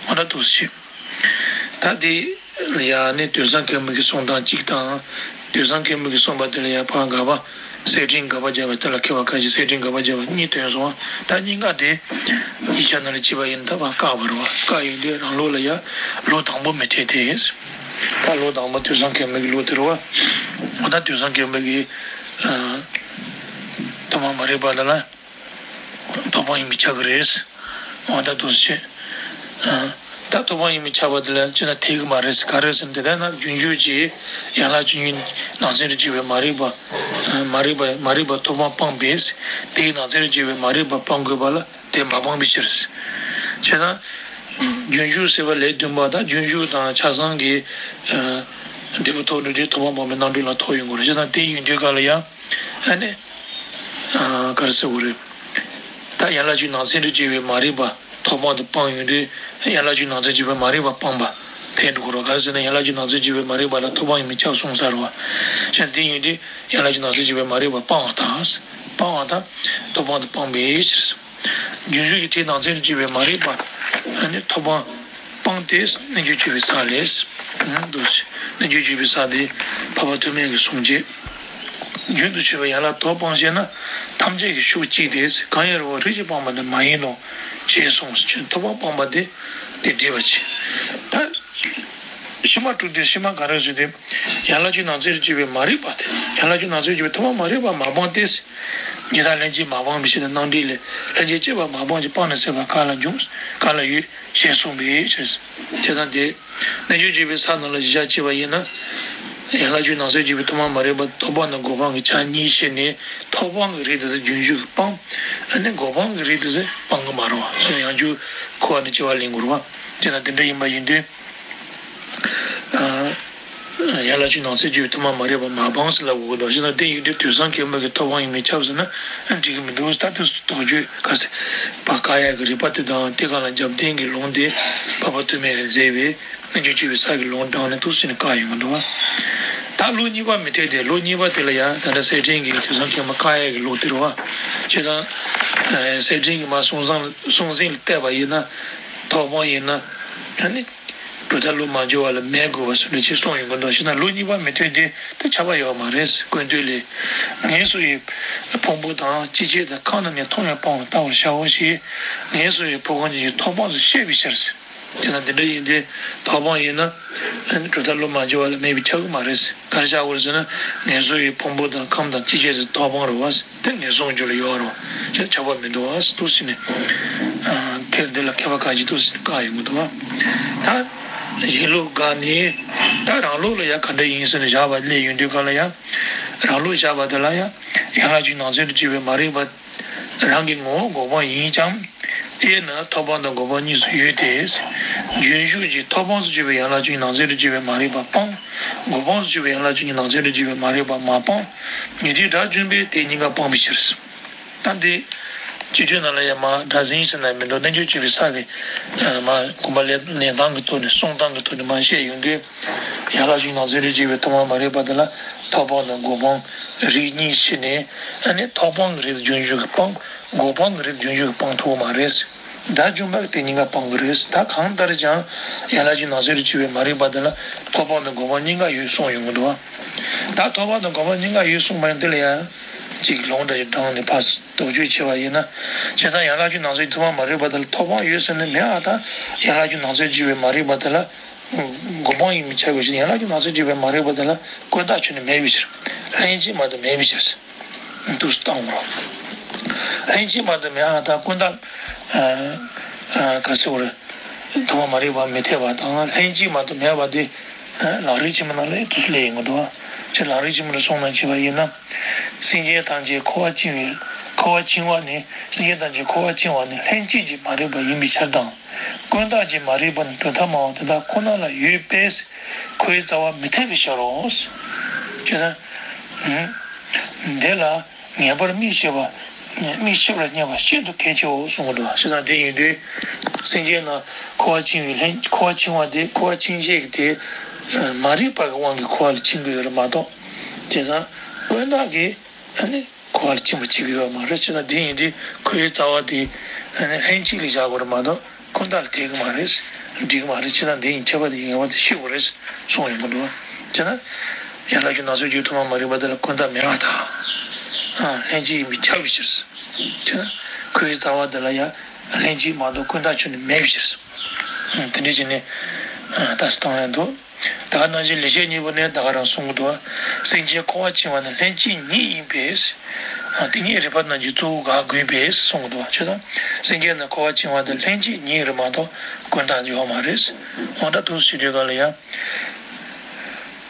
འོ་ད་འདུག་སེ་བྱས། ད་དེ་ལ་ཡང་ནི་དོན་བཟང་མཁན་པོ་གི་གསུང་སྟངས་གཅིག་དང་། དོན་བཟང་མཁན་པོ་གི་གསུངས་པ་དེ་ལ་ཡང་ཕར་དགག་པ། གསེར་ཕྲེང་དགག་པ་བརྒྱབ་པ་དེ་ལ་མཁས་པ་ཁ་ཅིག་གསེར་ཕྲེང་དགག་པ་བརྒྱབ་པ་གཉིས་བཏོན་སོང་བ། ད་གཉིས་ཀ་དེ་ཡིག་ཆ་ནང་ལ་བྲིས་པ་ཡིན་ན་ད་ཕར་བཀག་པ་རེད་བ། བཀག་ཡོང་དུས་རང་ལུགས་ལ་ཡང་ལུགས་དང་པོ་མི་འཐད་དེ། ད་ལུགས་དང་པོ་དོན་བཟང་མཁན་པོ་གི་ལུགས་དེ་རེད་བ། འོ་ད་དོན་བཟང་མཁན་པོ་གི་ཐོག་མ་མ་རིག་པ་ལ་ལ། ཐོབ་དབང་ཡིན་པས་ཁྱབ་ཀྱི་རེད། འོ་ད་འདུག་སེ་བྱས། ད་ཐོབ་དབང་ཡིན་པས་ཁྱབ་པ་དེ་ལ་ཅི་ན་འཐད་ཀྱི་མ་རེད། ག་རེ་ཟེར་ན་དེ་ལྟར་ན་རྒྱུན་འཇུག་གིས་ཡན་ལག་བཅུ་གཉིས་ནང་ཚན་དུ་གྱུར་པའི་མ་རིག་པ། མ་རིག་པ་མ་རིག་པ་ཐོབ་དབང་སྤངས་པས། དེའི་ནང་ཚན་དུ་གྱུར་པའི་མ་རིག་པ་སྤང་དགོས་པ་ལ་དེ་མ་སྤངས་པའི་ཕྱིར། བྱས་ཙང་། རྒྱུན་འཇུག་ཟེར་བ་ལས་བདུན་པ་དང་རྒྱུན་འཇུག་དང་ཆ་ཚང་གི་འབྲས་བུ་ཐོབ་འགྲོ་དུས་ཐོབ་དབང་སྤངས་པའི་རྣམ་གྲངས་ལ་ཐོབ་ཡོང་དགོས་རེད། བྱས་ཙང་དེ་ཡིན་དུས་ག་ལ་ཡང་། ཨ་ནི། ག་རེ་ཟེར་དགོས་རེད། ད་ཡན་ལག་བཅུ་ནང་ཚན་དུ་གྱུར་པའི་མ་རིག་པ་ཐོབ་དབང་དུ་སྤངས་ཡོང་དུས་ཡན་ལག་བཅུ་ནང་ཚན་གྱུར་པའི་མ་རིག་པ་སྤངས་པ། ཐལ་འགྲོ་གི་རེད་བ། ག་རེ་ཟེར་ན་ཡན་ལག་བཅུ་ནང་ཚན་བཅུ་པའི་མ་རིག་པ་ལ་ཐོབ་དཔང་ཡིན་མིན་ཁྱབ་གསུངས་ཚར་བ། བྱས་ཙང་དེ་ཡིན་དུས་ཡན་ལག་བཅུ་ནང་ཚན་བཅུ་པའི་མ་རིག་པ་སྤང་བ་དང་། སྤང་བ་དང་། ཐོབ་དཔང་དུ་སྤངས་པའི་ཕྱིར། རྒྱུན་ཞུགས་ཀྱི་དེ་ནང་ཚན་དུ་གྱུར་པའི་མ་རིག་པ་ནི་ཐོབ་དཔང་སྤངས་ཏེ་རྣལ་འབྱོར་སྤྱོད་པའི་ས་ལས། འདུག་རྣལ་འབྱོར་སྤྱོད་པའི་ས་དེ་འཕགས་པ་ཐོགས་མེད་ཀྱི་གསུང་བྱེད། རྒྱུན་དུ་ཆོད་པའི་ཡན་ལག་ཐོབ་དཔང་བཤད་ན་ཐམས་ཅད་ཀྱི་ཤུགས་གཅིག་སྟེ། གང་ཡིན་རུང་བ་རིགས་ཀྱིས་སྤངས་པ་ནི་མ་ཡིན་ནོ། ཞེས་གསུངས་སོ། ཐོབ་དཔང་སྤངས་པ་དེ་དེ་འགྲིག་པ་བྱེད། ད་ཕྱི་མ་དྲུག་དེ་ཕྱི་མ་ག་རེ་ཟེར་དུས། ཡན་ལག་བཅུ་ནང་ཚན་དུ་གྱུར་པའི་མ་རིག་པ་དེ། ཡན་ལག་བཅུ་ནང་ཚན་དུ་གྱུར་པའི་ཐོབ་དཔང་མ་རིག་པ་མ་སྤངས་ཏེ། ཇི་ལྟར་ལྷན་ཅིག་མ་སྤངས་པའི་ཕྱིར་ན། རྣམ་འགྲེལ་ལས། ལྷན་ཅིག་སྐྱེས་པ་མ་སྤངས་ཀྱི་སྤངས་ནས་ཟད་པ་ག་ལ་འབྱུང་། ག་ལ་ཡོད། ཞེས་གསུངས་པའི་ཕྱིར། དེ་དང་དེ། རྣལ་འབྱོར་སྤྱོད་པའི་ས་ནང་ལ་གཞི་བཞག་བྱས་པ་ཡིན་ན། ཡན་ལག་བཅུ་ནང་ཚན་དུ་གྱུར་པའི་ཐོབ་དཔང་མ་རིག་པ་ཐོབ་དཔང་དང་འགོག་སྤང་གི་ཆ་གཉིས་ཕྱེ་ནས། ཐོབ་དཔང་གི་རིགས་དེ་ཚོ་རྒྱུན་ཞུགས་ཀྱིས་སྤང་། ཨ་ནི་འགོག་སྤང་གི་རིགས་དེ་ཚོ་སྤང་གི་མ་རེད་བ། ཡང་བསྐྱར་འཁོར་བ་ནས་སྐྱེ་བ་ལེན་དགོས་རེད་བ། དེ་དང་དེ་འདྲ་ཡིན་པ་ཡིན་དུས། ཨ། ཡན་ལག་བཅུ་ནང་ཚན་དུ་གྱུར་པའི་ཐོབ་དཔང་མ་རིག་པ་མ་སྤངས་ཟེར་ལབ་དགོས་འདུག་བ། བྱས་ཙང་དེ་ཡིན་དུས་དུས་གསུམ་མཁའི་མ་གི་ཐོབ་དཔང་ཡིན་མིན་ཁྱབ་ཟེར་ན་འགྲིག་གི་མི་འདུག་ད་དུས་སུ་དོགས་གཅོད་ག་ཟེར། བཀག་ཡག་གི་རིགས་པ་དེ་དང་། དེ་ག་ལ་རྒྱབ་རྟེན་གྱི་ལུང་དེ་འཕགས་པ་ཐོགས་མེད་ཀྱིས་མཛད་པའི་རྣལ་འབྱོར་སྤྱོད་པའི་ས་གི་ལུང་དྲངས་ནས་འདུག་ཟེར་ནས་བཀག་ཡོང་གི་འདུག་བ། ད་ལུགས་གཉིས་པ་མི་འཐད་དེ། ལུགས་གཉིས་པ་དེ་ལ་ཡང་ད་ལྟ་གསེར་ཕྲེང་གི་དུས་གསུམ་མཁའི་མ་བཀག་ཡག་གི་ལུགས་དེ་རེད་བ། བྱས་ཙང་། གསེར་ཕྲེང་གི་མ་གསུང་བཟང་གསུང་ཟིན་ལ་བལྟས་པ་ཡིན་ན། ཐོབ་དཔང་ཡིན་ན། ཨ་ནི། གྲུབ་མཐའ་བློ་མ་འགྱུར་བ་ལ་མེད་དགོས་པ་སོགས་འདྲ་ཅིག་གསུངས་ཡོང་གི་འདུག་བྱས་ན་ལུགས་གཉིས་པ་མི་འཐད་དེ། དེ་ཁྱབ་པ་ཡོད་མ་རེད། ཀུན་བཏུས་ལས། ངལ་གསོ་ཡི་ཕུང་པོ་དང་། ལྕི་བྱེད་དང་། ཁམས་རྣམས་ནི། མཐོང་ཡང་སྤང་བར་བལྟ་བར་བྱའོ་ཞེས། ངལ་གསོ་ཡི་ཕུང་པོ་ཉིད་ཀྱི་ཐོབ་དཔང་དུ་བཤད་པའི་ཕྱིར། དེ་ན་དེ་འདྲ་ཡིན་ཏེ། ཐོབ་དཔང་ཡིན་ན། གྲུབ་མཐའ་བློ་མ་འགྱུར་བ་ལ་མེད་པས་ཁྱབ་ཀྱི་མ་རེད། ག་རེ་བྱ་དགོས་རེད་ཟེར་ན། ངལ་གསོ་ཡི་ཕུང་པོ་དང་། ཁམས་དང་། ལྕི་བྱེད་དེ་ཐོབ་དཔང་རེད་བ། དེ་ངལ་གསོ་རྒྱུ་ལ་ཡོད་རེད་བ། དེ་ཁྱབ་པ་མི་འདུག་བ། འདུག་ཟེར་ནས། ཐེར་འདི་ལ་མཁས་པ་ཁ་ཅིག་འདུག་ཟེར་ནས་བཀག་ཡོང་གི་འདུག་བ། ད་གཞན་ལུགས་འགའ་ནི། ད་རང་ལུགས་ལ་ཡང་ག་འདྲ་ཡིན་ཟེར་ནས་བཞག་པ་སླེབས་ཡོང་དུས་ག་ལ་ཡང་། རང་ལུགས་བཞག་པ་དེ་ལ་ཡང་། ཡན་ལག་བཅུ་ནང་ཚན་དུ་གྱུར་པའི་མ་རིག་པ་རང་གི་ངོ་བོ་འགོག་སྤང་ཡིན་ཀྱང་། དེས་ན་ཐོབ་དཔང་དང་འགོག་སྤང་གཉིས་སུ་ཡོད་དེ། རྒྱུན་ཞུགས་ཀྱིས་ཐོབ་དཔང་དུ་གྱུར་པའི་ཡན་ལག་བཅུ་གཉིས་ནང་ཚན་དུ་གྱུར་པའི་མ་རིག་པ་སྤང་། འགོག་སྤང་དུ་གྱུར་པའི་ཡན་ལག་བཅུ་གཉིས་ནང་ཚན་དུ་གྱུར་པའི་མ་རིག་པ་མ་སྤང་། ཉན་ཐོས་དགྲ་བཅོམ་པས་དེ་གཉིས་ཀ་སྤངས་པའི་ཕྱིར། ད་འདི་སྤྱི་དོན་ནང་ལ་ཡང་མ་སྒྲ་འཛིན་ཟེར་ན་མི་འདུག་རྣལ་འབྱོར་སྤྱོད་པའི་ས་གི་མ་དགོངས་པ་ལེན་ལེན་སྟངས་ཀྱི་ཐོག་ནས། གསུང་སྟངས་ཀྱི་ཐོག་ནས་མ་བཤད་ཡོང་དུས། ཡན་ལག་བཅུ་གཉིས་ནང་ཚན་དུ་གྱུར་པའི་ཐོབ་དཔང་མ་རིག་པ་དེ་ལ་ཐོབ་དཔང་དང་འགོག་སྤང་རིགས་གཉིས་ཕྱེ་ནས། ཨ་ནི་ཐོབ་དཔང་གི་རིགས་རྒྱུན་ཞུགས་ཀྱིས་སྤང་། འགོག་སྤང་གི་རིགས་རྒྱུན་ཞུགས་ཀྱིས་སྤང་ཐུབ་ཀྱི་མ་རེད། དགྲ་བཅོམ་པས་དེ་གཉིས་ཀ་སྤངས་ཀྱི་རེད། ད་གང་ལྟར་ཀྱང་ཡན་ལག་བཅུ་གཉིས་ནང་ཚན་དུ་གྱུར་པའི་མ་རིག་པ་དེ་ལ་ཐོབ་དཔང་དང་འགོག་སྤང་གཉིས་ཀ་ཡོད་གསུངས་ཡོང་གི་འདུག་བ། ད་ཐོབ་དཔང་དང་འགོག་སྤང་གཉིས་ཀ་ཡོད་གསུངས་པ་ཡིན་དུས་ལ་ཡང་། གཅིག་ལུང་འདྲ་ཞིག་དྲངས་ནས་ཕར་དོགས་གཅོད་བྱས་པ་ཡིན་ན། བྱས་ཙང་ཡན་ལག་བཅུ་གཉིས་ནང་ཚན་ཐོབ་དཔང་མ་རིག་པ་དེ་ལ་ཐོབ་དཔང་ཡོད་ཟེར་ནས་མེད་ཨ། ད་ཡན་ལག་བཅུ་གཉིས་ནང་ཚན་དུ་གྱུར་པའི་མ་རིག་པ་དེ་ལ་འགོག་སྤང་ཡིན་མིན་ཁྱབ་པའི་ཕྱིར། ཡན་ལག་བཅུ་གཉིས་ནང་ཚན་དུ་གྱུར་པའི་མ་རིག་པ་དེ་ལ་ཀུན་བརྟགས་ཁྱོན་ནས་མེད་པའི་ཕྱིར། ལྷན་སྐྱེས་མ་གཏོགས་མེད་པའི་ཕྱིར། འདུག་སེ་བཏང་བ། ལྷན་སྐྱེས་མ་གཏོགས་མེད་ཨ། ད་ཀུན་བརྟགས། ཨ། ཨ། ག་ཚོད་བར། ཐོབ་དཔང་མ་རིག་པ་མི་འཐད་པ་དང་ལྷན་སྐྱེས་མ་གཏོགས་མེད་པ་དེ། ཨ། ལམ་རིམ་ཆེན་མོ་ནང་ལ་འདུག་སེ་སླེབས་ཡོང་གི་འདུག་བ། ཅེས་ལམ་རིམ་ཆེན་མོ་ལ་གསུངས་ན་བྱས་པ་ཡིན་ན། སེམས་ཅན་ཐམས་ཅད་འཁོར་བར་འཆིང་བའི། འཁོར་བར་འཆིང་བ་ནི། སེམས་ཅན་ཐམས་ཅད་འཁོར་བར་འཆིང་བ་ནི་ལྷན་སྐྱེས་ཀྱི་མ་རིག་པ་ཡིན་པའི་ཕྱིར་དང་། ཀུན་བརྟགས་ཀྱི་མ་རིག་པ་ནི་གྲུབ་མཐའ་སྨྲ་བ་དེ་དག་ཁོ་ན་ལ་ཡོད་པས། ཁོའི་རྩ་བ་མི་འཐད་པའི་ཕྱིར་རོ། ཅེས་དང་། འདི་ལ་ངེས་པར་དམིགས་ཤེས་པ། དམིགས་ཤེས་པར་བསྙེན་པ་ཤིན་ཏུ་གལ་ཆེའོ་གསུངས་འདུག་བྱས་ཙང་དེ་ཡིན་དུས། སེམས་ཅན་རྣམས་འཁོར་བར་འཆིང་བའི་ལྷན། འཁོར་བར་འཆིང་བ་དེ། འཁོར་བར་འཆིང་བྱེད་ཀྱི་དེ། མ་རིག་པ་གི་དབང་གིས་འཁོར་བ་ལ་འཆིང་གི་ཡོད་རེད་མ་གཏོགས། བྱས་ཙང་ཀུན་བརྟགས་ཀྱིས་ཨ་ནི་འཁོར་བ་ལ་འཆིང་བ་བྱེད་ཀྱི་ཡོད་མ་རེད། བྱས་ཙང་དེ་ཡིན་དུས་ཁོའི་རྩ་བ་དེ་ཨ་ནི་ལྷན་སྐྱེས་ལ་བཞག་དགོས་རེད་མ་གཏོགས། ཀུན་བརྟགས་ལ་འཐད་ཀྱི་མ་རེད། འགྲིག་གི་མ་རེད། བྱས་ཙང་འདི་ཡི་ཁྱད་པར་དེ་ངེས་པར་དུ་ཤེས་དགོས་རེད་གསུངས་ཡོང་གི་འདུག་བྱས་ན། ཡན་ལག་བཅུ་གཉིས་ནང་ཚན་དུ་གྱུར་པའི་ཐོབ་དཔང་མ་རིག་པ་དེ་ལ་ཀུན་བརྟགས་མེད་པར་ཐལ། ལྷན་སྐྱེས་ཡིན་པས་ཁྱབ་པའི་ཕྱིར། བྱས་ན། ཁོའི་རྩ་བ་དེ་ལ་ཡང་ལྷན་སྐྱེས་མ་གཏོགས་ཀུན་བརྟགས་ཁྱོན་ནས་མེད་པའི་ཕྱིར། དེ་འདྲ་བྱས་ནས་ལྟ་ས་བཏང་ཡང་འདུག་ད་ག་ནང་བཞིན་ལེགས་བཤད་སྙིང་པོ་ནས་ད་ག་རང་གསུང་གི་འདུག་སེམས་ཅན་འཁོར་བར་འཆིང་བ་ནི་ལྷན་སྐྱེས་ཉིད་ཡིན་པས། དེ་ཉིད་རིགས་པ་རྣམས་ཀྱིས་གཙོ་བོར་དགག་དགོས་པས་གསུངས་འདུག་བྱས་ཙང་སེམས་ཅན་རྣམས་འཁོར་བར་འཆིང་བ་དེ་ལྷན་སྐྱེས་ཉིད་རེད་མ་གཏོགས་ཀུན་བརྟགས་ཡོད་མ་རེད། འོ་ད་དུས་སུ་དུས་ག་ལ་ཡང་།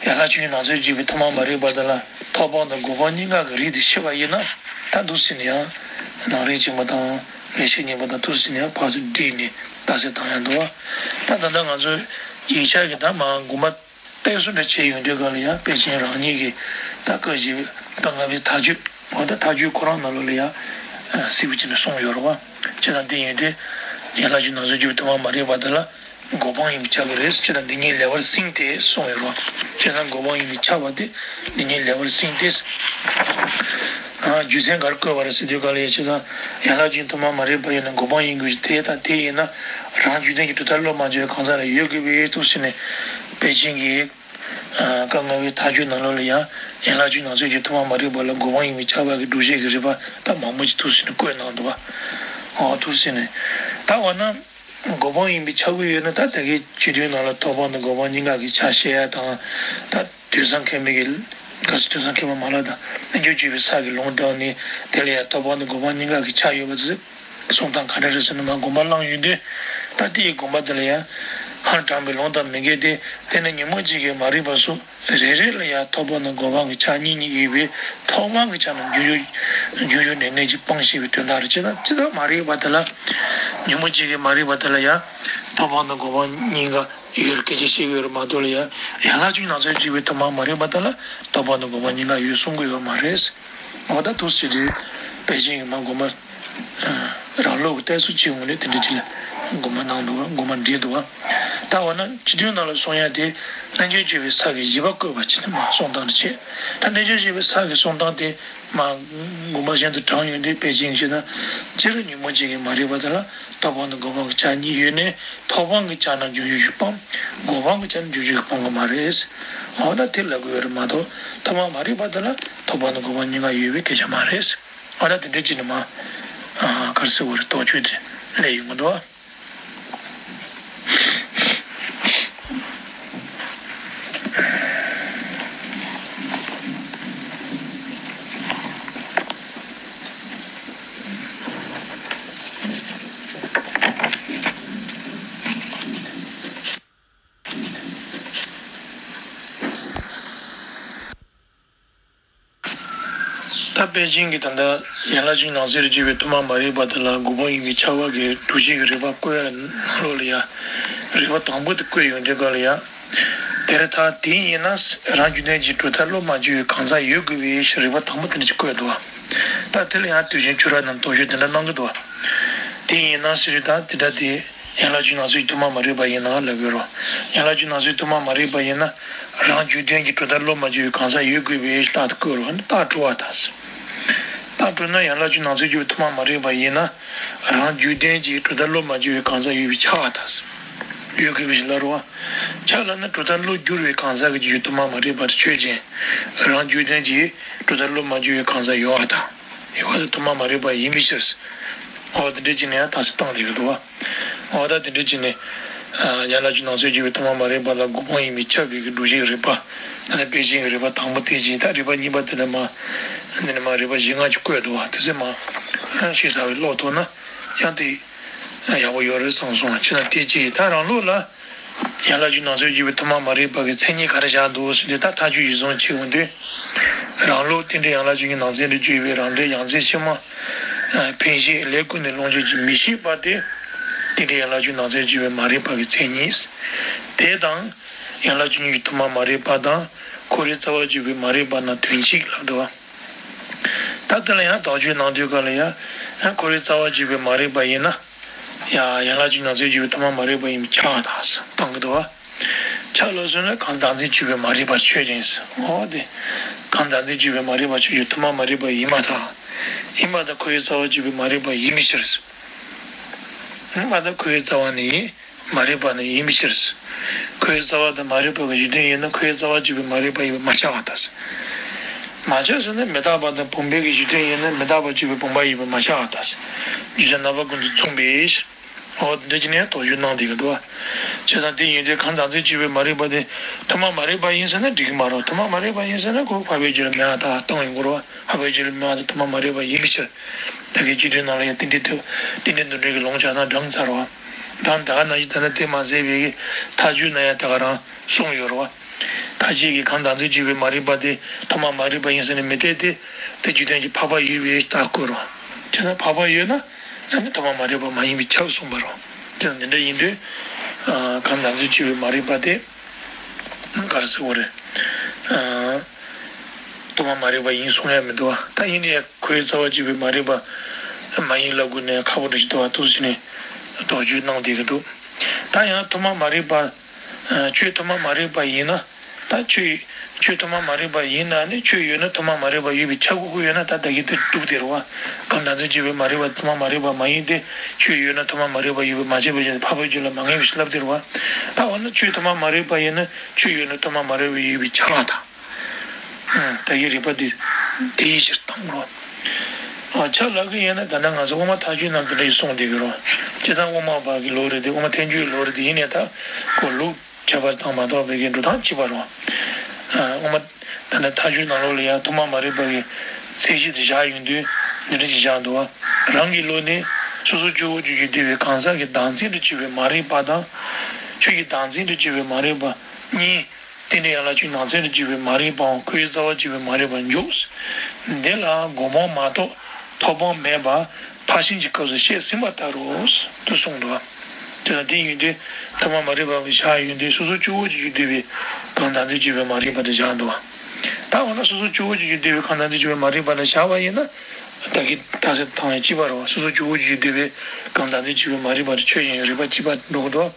ཡན་ལག་བཅུ་གཉིས་ནང་ཚན་དུ་གྱུར་པའི་ཐོབ་དཔང་མ་རིག་པ་དེ་ལ་ཐོབ་དཔང་དང་འགོག་དཔང་གཉིས་ཀ་གི་རིགས་དེ་ཤེས་པ་ཡིན་ན། ད་འདུག་སེ་ནས་ཡང་ལམ་རིམ་ཆེན་མོ་དང་ལེགས་བཤད་སྙིང་པོ་དང་འདུག་སེ་ནས་ཡང་ཕར་ཚུར་བསྒྲིགས་ནས་ལྟ་ས་བཏང་ཡང་འདུག་བ། ད་ད་ལྟ་ང་ཚོ་ཡིག་ཆ་གི་ད་མར་དགོངས་པ། གཏད་སོ་འདྲ་བྱས་ཡོང་དུས་ག་ལ་ཡང་པཎ་ཆེན་རང་ཉིད་ཀྱིས་ད་སྐབས་ཀྱི་ད་ལྔ་པའི་མཐའ་དཔྱོད། འོ་ད་མཐའ་དཔྱོད་ཁོ་རང་ནང་ལོགས་ལ་ཡང་གཟིགས་པ་བྱས་ནས་གསུངས་ཡོད་རེད་བ། བྱས་ཙང་དེ་ཡིན་དུས་ཡན་ལག་བཅུ་གཉིས་ནང་ཚན་དུ་གྱུར་པའི་ཐོབ་དཔང་མ་རིག་པ་དེ་ལ་ གོ་འཕང་ཡིན་པས་ཁྱབ་པ་རེད། ཅེས་དང་འདི་ཉིད་ལེགས་པར་སྲིངས་ཏེ་གསུངས་ཡོད་རེད། བྱས་ཙང་གོ་འཕང་ཡིན་པས་ཁྱབ་པ་དེ་འདི་ཉིད་ལེགས་པར་སྲིངས་ཏེ། ཨ། རྒྱུ་མཚན་ག་རེ་བཀོད་པ་རེད་ཟེར་དུས་ག་ལ་ཡ། བྱས་ཙང་ཡན་ལག་བཅུ་གཉིས་ཐོག་མ་མ་རིག་པ་ཡིན་ན་གོ་འཕང་ཡིན་དགོས་ཀྱི། དེ་དང་དེ་ཡིན་ན་རང་རྒྱུད་ལྡན་གྱི་གྲུབ་མཐའ་བློ་མ་བཅོས་པའི་གང་ཟག་ལ་ཡོད་དགོས་པའི་ཐུགས་སུ་ནས་པེ་ཅིང་གི་ཨ། བཀའ་ལྔ་པའི་མཐའ་དཔྱོད་ནང་ལོགས་ལ་ཡང་ཡན་ལག་བཅུ་ནང་གསེས་ཀྱི་ཐོག་མ་མ་རིག་པ་ལ་གོ་འཕང་ཡིན་པས་ཁྱབ་པ་གི་སྒྲུབ་བྱེད་ཀྱི་རིགས་པ་ད་མང་པོ་ཅིག་ཐུགས་སུ་ནས་བཀོད་གནང་འདུག་བ། འོ་ཐུགས་སུ་ནས་ད་འོ་ན་གོ་འཕང་ཡིན་པས་ཁྱབ་ཀྱི་ཡོད་ན། ད་ད་གིན་སྤྱི་དོན་ནང་ལ་ཐོབ་པ་དང་གོ་འཕང་གཉིས་ཀ་གི་ཆ་བཤད་ཡ་དང་། ད་དུས་སང་མཁས་པའི་གི་ག་ས་དུས་སང་མཁས་པ་མ་ལ་དང་རྣལ་འབྱོར་སྤྱོད་པའི་ས་གི་ལུང་དྲངས་ནས་དེ་ལ་ཡང་ཐོབ་པ་དང་གོ་འཕང་གཉིས་ཀ་གི་ཆ་ཡོད་པ་ཚོས་གསུང་སྟངས་ག་འདྲ་རེད་ཟེར་ན། མ་དགོངས་པ་བླངས་ཡོང་དུས་ད་དེའི་དགོངས་པ་དེ་ལ་ཡང་ཧང་དྲངས་པའི་ལུང་དང་མི་འགལ་ཏེ། དེ་ནི་ཉོན་མོངས་ཅན་གྱི་མ་རིག་པ་སོགས་རེ་རེ་ལ་ཡང་ཐོབ་པ་དང་གོ་འཕང་གི་ཆ་གཉིས་གཉིས་ཡོད་པས། ཐོག་མ་གི་ཆ་ནས་འབྱུང་བཞི་འབྱུང་བཞི་ནས་གནས་ཀྱི་སྤང་ཞེས་པའི་དོན་དག་རེད། ཅེས་དང་ཅི་ལྟར་མ་རིག་པ་དེ་ལ། ཉོན་མོངས་ཅན་གྱི་མ་རིག་པ་དེ་ལ་ཡང་ཐོབ་པ་དང་གོ་འཕང་གཉིས་ཀ་ཡོད་སྐད་ཆ་བཤད་ཀྱི་ཡོད་རེད་མ་གཏོགས་ལ་ཡང་ཡན་ལག་བཅུ་ནང་གསེས་བཅུ་པའི་ཐོག་མ་མ་རིག་པ་དེ་ལ་ཐོབ་པ་དང་གོ་འཕང་གཉིས་ཀ་ཡོད་གསུང་གི་ཡོད་མ་རེད། འོ་ད་དུས་སུ་དེ་པེ་ཅིང་གི་མ་དགོངས་པ་རང་ལུགས་ཀྱི་གཏད་སོ་ཅིག་འོང་ནས་དེ་འདྲ་ཅིག་ལ་དགོངས་པ་གནང་འདུག་བ། དགོངས་པ་འགྲེལ་འདུག་བ། ད་འོ་ན་སྤྱི་དོན་ནང་ལ་གསུང་ཡ་དེ་རྣལ་འབྱོར་སྤྱོད་པའི་ས་གི་བཞི་པ་བཀོད་པ་ཅིག་ནི་མ་གསུང་སྟངས་དེ་བྱས། ད་རྣལ་འབྱོར་སྤྱོད་པའི་ས་གི་གསུང་སྟངས་དེ་མ་དགོངས་པ་གཞན་དུ་དྲངས་ཡོང་དུས་པེ་ཅིང་ཞེ་ན། སྤྱིར་ཉོན་མོངས་ཅན་གྱི་མ་རིག་པ་དེ་ལ་ཐོབ་པ་དང་གོ་འཕང་གི་ཆ་གཉིས་ཡོད་ནས། ཐོབ་པ་གི་ཆ་ན་འབྱུང་བཞི་སྤང་། གོ་འཕང་གི་ཆ་ན་འབྱུང་བཞི་སྤང་གི་མ་རེད། འོ་ད་དེ་ལབ་དགོས་རེད་མ་གཏོགས་ཐོག་མ་མ་རིག་པ་དེ་ལ་ཐོབ་པ་དང་གོ་འཕང་གཉིས་ཀ་ཡོད་པའི་སྐད་ཆ་མ་རེད། འོ་ད་དེ་འདྲ་ཅིག་ནི་མ་ག་རེ་ཟེར་དགོས་རེད། དོགས་གཅོད་དེ་སླེབས་ཡོང་གི་འདུག་ཨ། ད་པེ་ཅིང་གིས་ད་ལྟ་ཡན་ལག་བཅུ་ནང་གསེས་སུ་བརྗོད་པའི་ཐོག་མ་མ་རིག་པ་དེ་ལ་གོ་འཕང་ཡིན་པས་ཁྱབ་པ་གི་སྒྲུབ་བྱེད་ཀྱི་རིགས་པ་བཀོད་ཡ་ནང་ལོགས་ལ་ཡ། རིགས་པ་དང་པོ་དེ་བཀོད་ཡོང་དུས་སྐབས་ལ་ཡ། དེར་ཐལ། དེ་ཡིན་ན་རང་རྒྱུད་ལྡན་གྱི་གྲུབ་མཐས་བློ་མ་བཅོས་པའི་གང་ཟག་ཡོད་དགོས་པའི་རིགས་པ་དང་པོ་དེ་འདྲ་ཅིག་བཀོད་འདུག་བ། ད་དེ་ལ་ཡང་དུས་ཆེན་ཆོས་རབ་ནང་དོགས་གཞི་དེ་འདྲ་གནང་གི་འདུག་བ། དེ་ཡིན་ན་ཟེར་དུས་ད་དེ་འདྲ་དེ་ཡན་ལག་བཅུ་ནང་གསེས་ཀྱི་ཐོག་མ་མ་རིག་པ་ཡིན་ན་ལབ་དགོས་རེད། ཡན་ལག་བཅུ་ནང་གསེས་ཐོག་མ་མ་རིག་པ་ཡིན་ན་རང་རྒྱུད་ལྡན་གྱི་གྲུབ་མཐས་བློ་མ་བཅོས་པའི་གང་ཟག་ཡོད་དགོས་པའི་རྟགས་དེ་བཀོད་རེད། རྟགས་གྲུབ་པ་དང་། རྟགས་གྲུབ་ན་ཡན་ལག་བཅུ་ནང་གསེས་ཀྱི་ཐོག་མ་མ་རིག་པ་ཡིན་ན་རང་རྒྱུད་ལྡན་གྱི་གྲུབ་མཐས་བློ་མ་བཅོས་པའི་གང་ཟག་ཡོད་པའི་ཆ་བ་དང་། ཡོད་དགོས་པའི་ཞིག་ལ་རུང་བ། ཆ་ལ་ནི་གྲུབ་མཐས་བློ་བསྒྱུར་བའི་གང་ཟག་གི་རྒྱུད་ཐོག་མ་མ་རིག་པ་དེ་ཆོས་ཅན། རང་རྒྱུད་ལྡན་གྱི་གྲུབ་མཐས་བློ་མ་བཅོས་པའི་གང་ཟག་ཡོད་པ་དང་། ཡོད་པ་དེ་ཐོག་མ་མ་རིག་པ་ཡིན་པའི་ཕྱིར། འོ་དེ་འདྲ་ཅིག་ནས་ཡང་རྟགས་གསལ་བཏང་བསྡད་ཀྱི་འདུག་བ། འོ་ད་དེ་འདྲ་ཅིག་ནས་ཡན་ལག་བཅུ་ནང་གསེས་བརྗོད་པའི་ཐོག་མ་མ་རིག་པ་ལ་གོ་འཕང་ཡིན་པས་ཁྱབ་པའི་གི་སྒྲུབ་བྱེད་ཀྱི་རིགས་པ། ད་ནི་པེ་ཅིང་གི་རིགས་པ་དང་པོ་དེ་ཅིག་ད་རིགས་པ་གཉིས་པ་དེ་ནི་མ། འདི་ནི་མ་རིགས་པ་བཞི་ལྔ་ཅིག་བཀོད་འདུག་བ། དེ་ཚོ་མ་ཤེས་ཚར་བའི་བློ་ཐོག་ན་ཡང་དེ་ཡག་པོ་ཡོད་རེད་བསམ་སོང་། ཅི་ན་དེ་ཅིག་ད་རང་ལུགས་ལ་ཡན་ལག་བཅུ་ནང་གསེས་བརྗོད་པའི་ཐོག་མ་མ་རིག་པ་གི་མཚན་ཉིད་ག་རེ་བཞག་འདུག་ཟེར་དུས། ད་མཐའ་དཔྱོད་གཞིར་བཟུང་བྱེད་འོང་དུས། རང་ལུགས་རྟེན་འབྲེལ་ཡན་ལག་བཅུ་གཉིས་ནང་ཚན་དུ་བརྗོད་པའི་རང་འབྲས་ཡང་རྩེ་ཕྱི་མ། འཕེན་བྱེད་ལས་ཀུན་ནས་སློང་བྱེད་ཀྱི་མི་ཤིགས་པ་དེ། རྟེན་འབྲེལ་ཡན་ལག་བཅུ་ནང་ཚན་བརྗོད་པའི་མ་རིག་པ་གི་མཚན་ཉིད། དེ་དང་། ཡན་ལག་བཅུ་གཉིས་ཀྱི་ཐོག་མ་མ་རིག་པ་དང་། ཁོ་རའི་རྩ་བ་བརྗོད་པའི་མ་རིག་པ་རྣམས་དོན་གཅིག་ལབ་འདུག་བ། ད་དེ་ལ་ཡང་དོགས་གཅོད་གནང་དུས་སྐབས་ལ་ཡང་། ཡང་ཁོ་རའི་རྩ་བ་བརྗོད་པའི་མ་རིག་པ་ཡིན་ན། ཡང་ཡན་ལག་བཅུ་ནང་གསེས་བརྗོད་པའི་ཐོག་མ་མ་རིག་པ་ཡིན་པའི་ཆ་བ་དང་བཏང་གི་འདུག་བ། ཆ་ལ་སོགས་ན་གང་ཟག་མཚན་བརྗོད་པའི་མ་རིག་པ་ཆོས་ཅན། འོ་དེ། གང་ཟག་མཚན་བརྗོད་པའི་མ་རིག་པ་ཆོས་ཅན། ཐོག་མ་མ་རིག་པ་ཡིན་པར་ཐལ། ཡིན་པར་ཐལ། ཁོ་བོའི་རྩ་བ་བརྗོད་པའི་མ་རིག་པ་ཡིན་པའི་ཕྱིར། ཡིན་པར་ཐལ། ཁོ་བོའི་རྩ་བ་ནི་ཡིན། མ་རིག་པ་ནི་ཡིན་པའི་ཕྱིར། ཁོ་བོའི་རྩ་བ་དང་མ་རིག་པ་གི་གཞི་མཐུན་ཡིན་ན་ཁོ་བོའི་རྩ་བ་བརྗོད་པའི་མ་རིག་པ་ཡིན་པར་མ་ཆགས་པར་ཐལ། མ་ཆགས་ཟེར་ན་མི་རྟག་པ་དང་བུམ་པའི་གི་གཞི་མཐུན་ཡིན་ན་མི་རྟག་པ་བརྗོད་པའི་བུམ་པ་ཡིན་པར་མ་ཆགས་པར་ཐལ། རྒྱུ་མཚན་རྣམ་པ་ཀུན་ཏུ་མཚུངས་པའི་ཕྱིར། འོ་དེ་འདྲ་ཅིག་ནས་དོགས་གཅོད་གནང་བསྡད་ཀྱི་འདུག་བ། བྱས་ཙང་དེ་ཡིན་དུས་གང་ཟག་མཚན་བརྗོད་པའི་མ་རིག་པ་དེ་ཐོག་མ་མ་རིག་པ་ཡིན་ཟེར་ན་འགྲིག་གི་མ་རེད། ཐོག་མ་མ་རིག་པ་ཡིན་ཟེར་ན་ཁོ་འཕགས་པའི་རྒྱུད་ལ་མེད་པར་ཐལ་བཏང་ཡོང་གི་རེད་བ། འཕགས་པའི་རྒྱུད་ལ་མེད་པར་ཐལ། ཐོག་མ་མ་རིག་པ་ཡིན་པའི་ཕྱིར། ད་གིན་སྤྱི་དོན་ནང་ལ་ཡང་རྟེན་འབྲེལ་དུ་རྟེན་འབྲེལ་འདུ་འབྲེལ་གྱི་ལུང་སྦྱར་སྟངས་འདྲ་མཚར་བ། ད་ད་ག་ནང་བཞིན་ད་ནི་དེ་མ་ཟད་པའི་མཐའ་དཔྱོད་ན་ཡང་ད་ག་རང་གསུངས་ཡོད་རེད་བ། མཐའ་དཔྱོད་ཀྱི་གང་ཟག་མཚན་བརྗོད་པའི་མ་རིག་པ་དེ་ཐོག་མ་མ་རིག་པ་ཡིན་ཟེར་ནས་མི་འཐད་དེ། དེ་རྒྱུ་ལྡན་གྱི་འཕགས་པ་ཡོད་པའི་རྟགས་བཀོད་རེད་བ། བྱས་ན་འཕགས་པ་ཡོད་ན། ཨ་ནི་ཐོག་མ་མ་རིག་པ་མ་ཡིན་པས་ཁྱབ་གསུངས་པ་རེད། དེ་འདི་འདྲ་ཡིན་དུས། ཨ། གང་ཟག་མཚན་བརྗོད་པའི་མ་རིག་པ་དེ། ག་རེ་ཟེར་དགོས་རེད། ཨ། ཐོག་མ་མ་རིག་པ་ཡིན་གསུང་ཡ་མི་འདུག་བ། ད་ཡིན་ནའི་ཁོའི་རྩ་བ་བརྗོད་པའི་མ་རིག་པ་མ་ཡིན་ལབ་དགོས་ནའི་ཁག་པོ་འདྲ་ཞིག་འདུག་བ། འདུག་ཟེར་ནས་དོགས་གཅོད་གནང་བསྡད་ཀྱི་འདུག། ད་ཡང་ཐོག་མ་མ་རིག་པ། ཆོས་ཐོག་མ་མ་རིག་པ་ཡིན་ན། ད་ཆོས་ཆོས་ཐོག་མ་མ་རིག་པ་ཡིན་ན་ནི་ཆོས་ཡོད་ན་ཐོག་མ་མ་རིག་པ་ཡོད་པའི་ཆ་དགོས་ཀྱི་ཡོད་ན། ད་ད་གིན་དེ་གྲུབ་དེ་རེད་བ། གང་ལྟར་འཛིན་བྱེད་པའི་མ་རིག་པ་ཐོག་མ་མ་རིག་པ་མ་ཡིན་ཏེ། ཆོས་ཡོད་ན་ཐོག་མ་མ་རིག་པ་ཡོད་པའི་མ་བྱས་པའི་ཕ་བོད་ཀྱི་ལ་མ་ངེས་པའི་ལབ་དེ་རེད་བ། ད་འོ་ན་ཆོས་ཐོག་མ་མ་རིག་པ་ཡིན་ན་ཆོས་ཡོད་ན་ཐོག་མ་མ་རིག་པ་ཡོད་པའི་ཆ་ལ་ད། ད་གི་རིགས་པ་འདི་དེའི་ཕྱིར་དང་རོ། ཨ་ཆ་ལག་གི་ཡིན་ན་ད་ནང་ང་ཚོ་དབུ་མ་ཐལ་འགྱུར་ནང་དེ་འདྲ་ཞིག་གསུངས་བསྡད་ཀྱི་རོ། སྤྱིར་བཏང་དབུ་མ་པ་གི་ལུགས་རེད་དེ། དབུ་མ་ཐལ་འགྱུར་ལུགས་རེད་དེ། ཡིན་ནའི་ད་ཁོ་ལུགས་ཁྱད་པར་ཙམ་མ་གཏོགས་པའི་གི་འགྲོ་སྟངས་གཅིག་པ་རོ། ཨ་དབུ་མ་ད་ནི་ཐལ་འགྱུར་ནང་ལོགས་ལ་ཡང་ཐོག་མ་མ་རིག་པ་གི་ཚད་གཞི་དེ་བཞག་ཡོང་དུས་འདི་འདྲ་ཞིག་བཞག་འདུག་བ། རང་གི་ལུགས་ནི་སོ་སོ་སྐྱེ་བོ་ཆོས་ཀྱིས་བསྡུས་པའི་གང་ཟག་གི་བདག་འཛིན་དུ་གྱུར་པའི་མ་རིག་པ་དང་། ཆོས་ཀྱི་བདག་འཛིན་དུ་གྱུར་པའི་མ་རིག་པ་གཉིས། རྟེན་འབྲེལ་ཡན་ལག་བཅུའི་ནང་ཚན་དུ་གྱུར་པའི་མ་རིག་པའམ་ཁོའི་རྩ་བར་གྱུར་པའི་མ་རིག་པར་འཇུག་འདི་ལ་སྒོམ་སྤང་མ་གཏོགས་ཐོབ་སྤང་མེད་པ་ཕར་ཕྱིན་གྱི་སྐབས་སུ་བཤད་ཟིན་པ་ལྟར་རོ། དུ་གསུངས་འདུག་དེ་ལ་དེ་ཡིན་དུས་ཐོག་མ་མ་རིག་པ་བཞག་ཡོང་དུས་སོ་སོ་སྐྱེ་བོ་ཆོས་ཀྱིས་བསྡུས་པའི་གང་ཟག་འཛིན་བྱེད་པའི་མ་རིག་པ་དེ་བཞག་འདུག་ད་འོ་ན་སོ་སོ་སྐྱེ་བོ་ཆོས་ཀྱིས་བསྡུས་པའི་གང་ཟག་འཛིན་བྱེད་པའི་མ་རིག་པ་དེ་བཞག་པ་ཡིན་ན། ད་གིན་རྟགས་གསལ་དང་ཡང་གཅིག་པ་རེད་བ། སོ་སོ་སྐྱེ་བོ་ཆོས་ཀྱིས་བསྡུས་པའི་གང་ཟག་འཛིན་བྱེད་པའི་མ་རིག་པ་དེ་ཆོས་ཅན་རིགས་པ་གཅིག་པ་འགྲོ་གི་འདུག་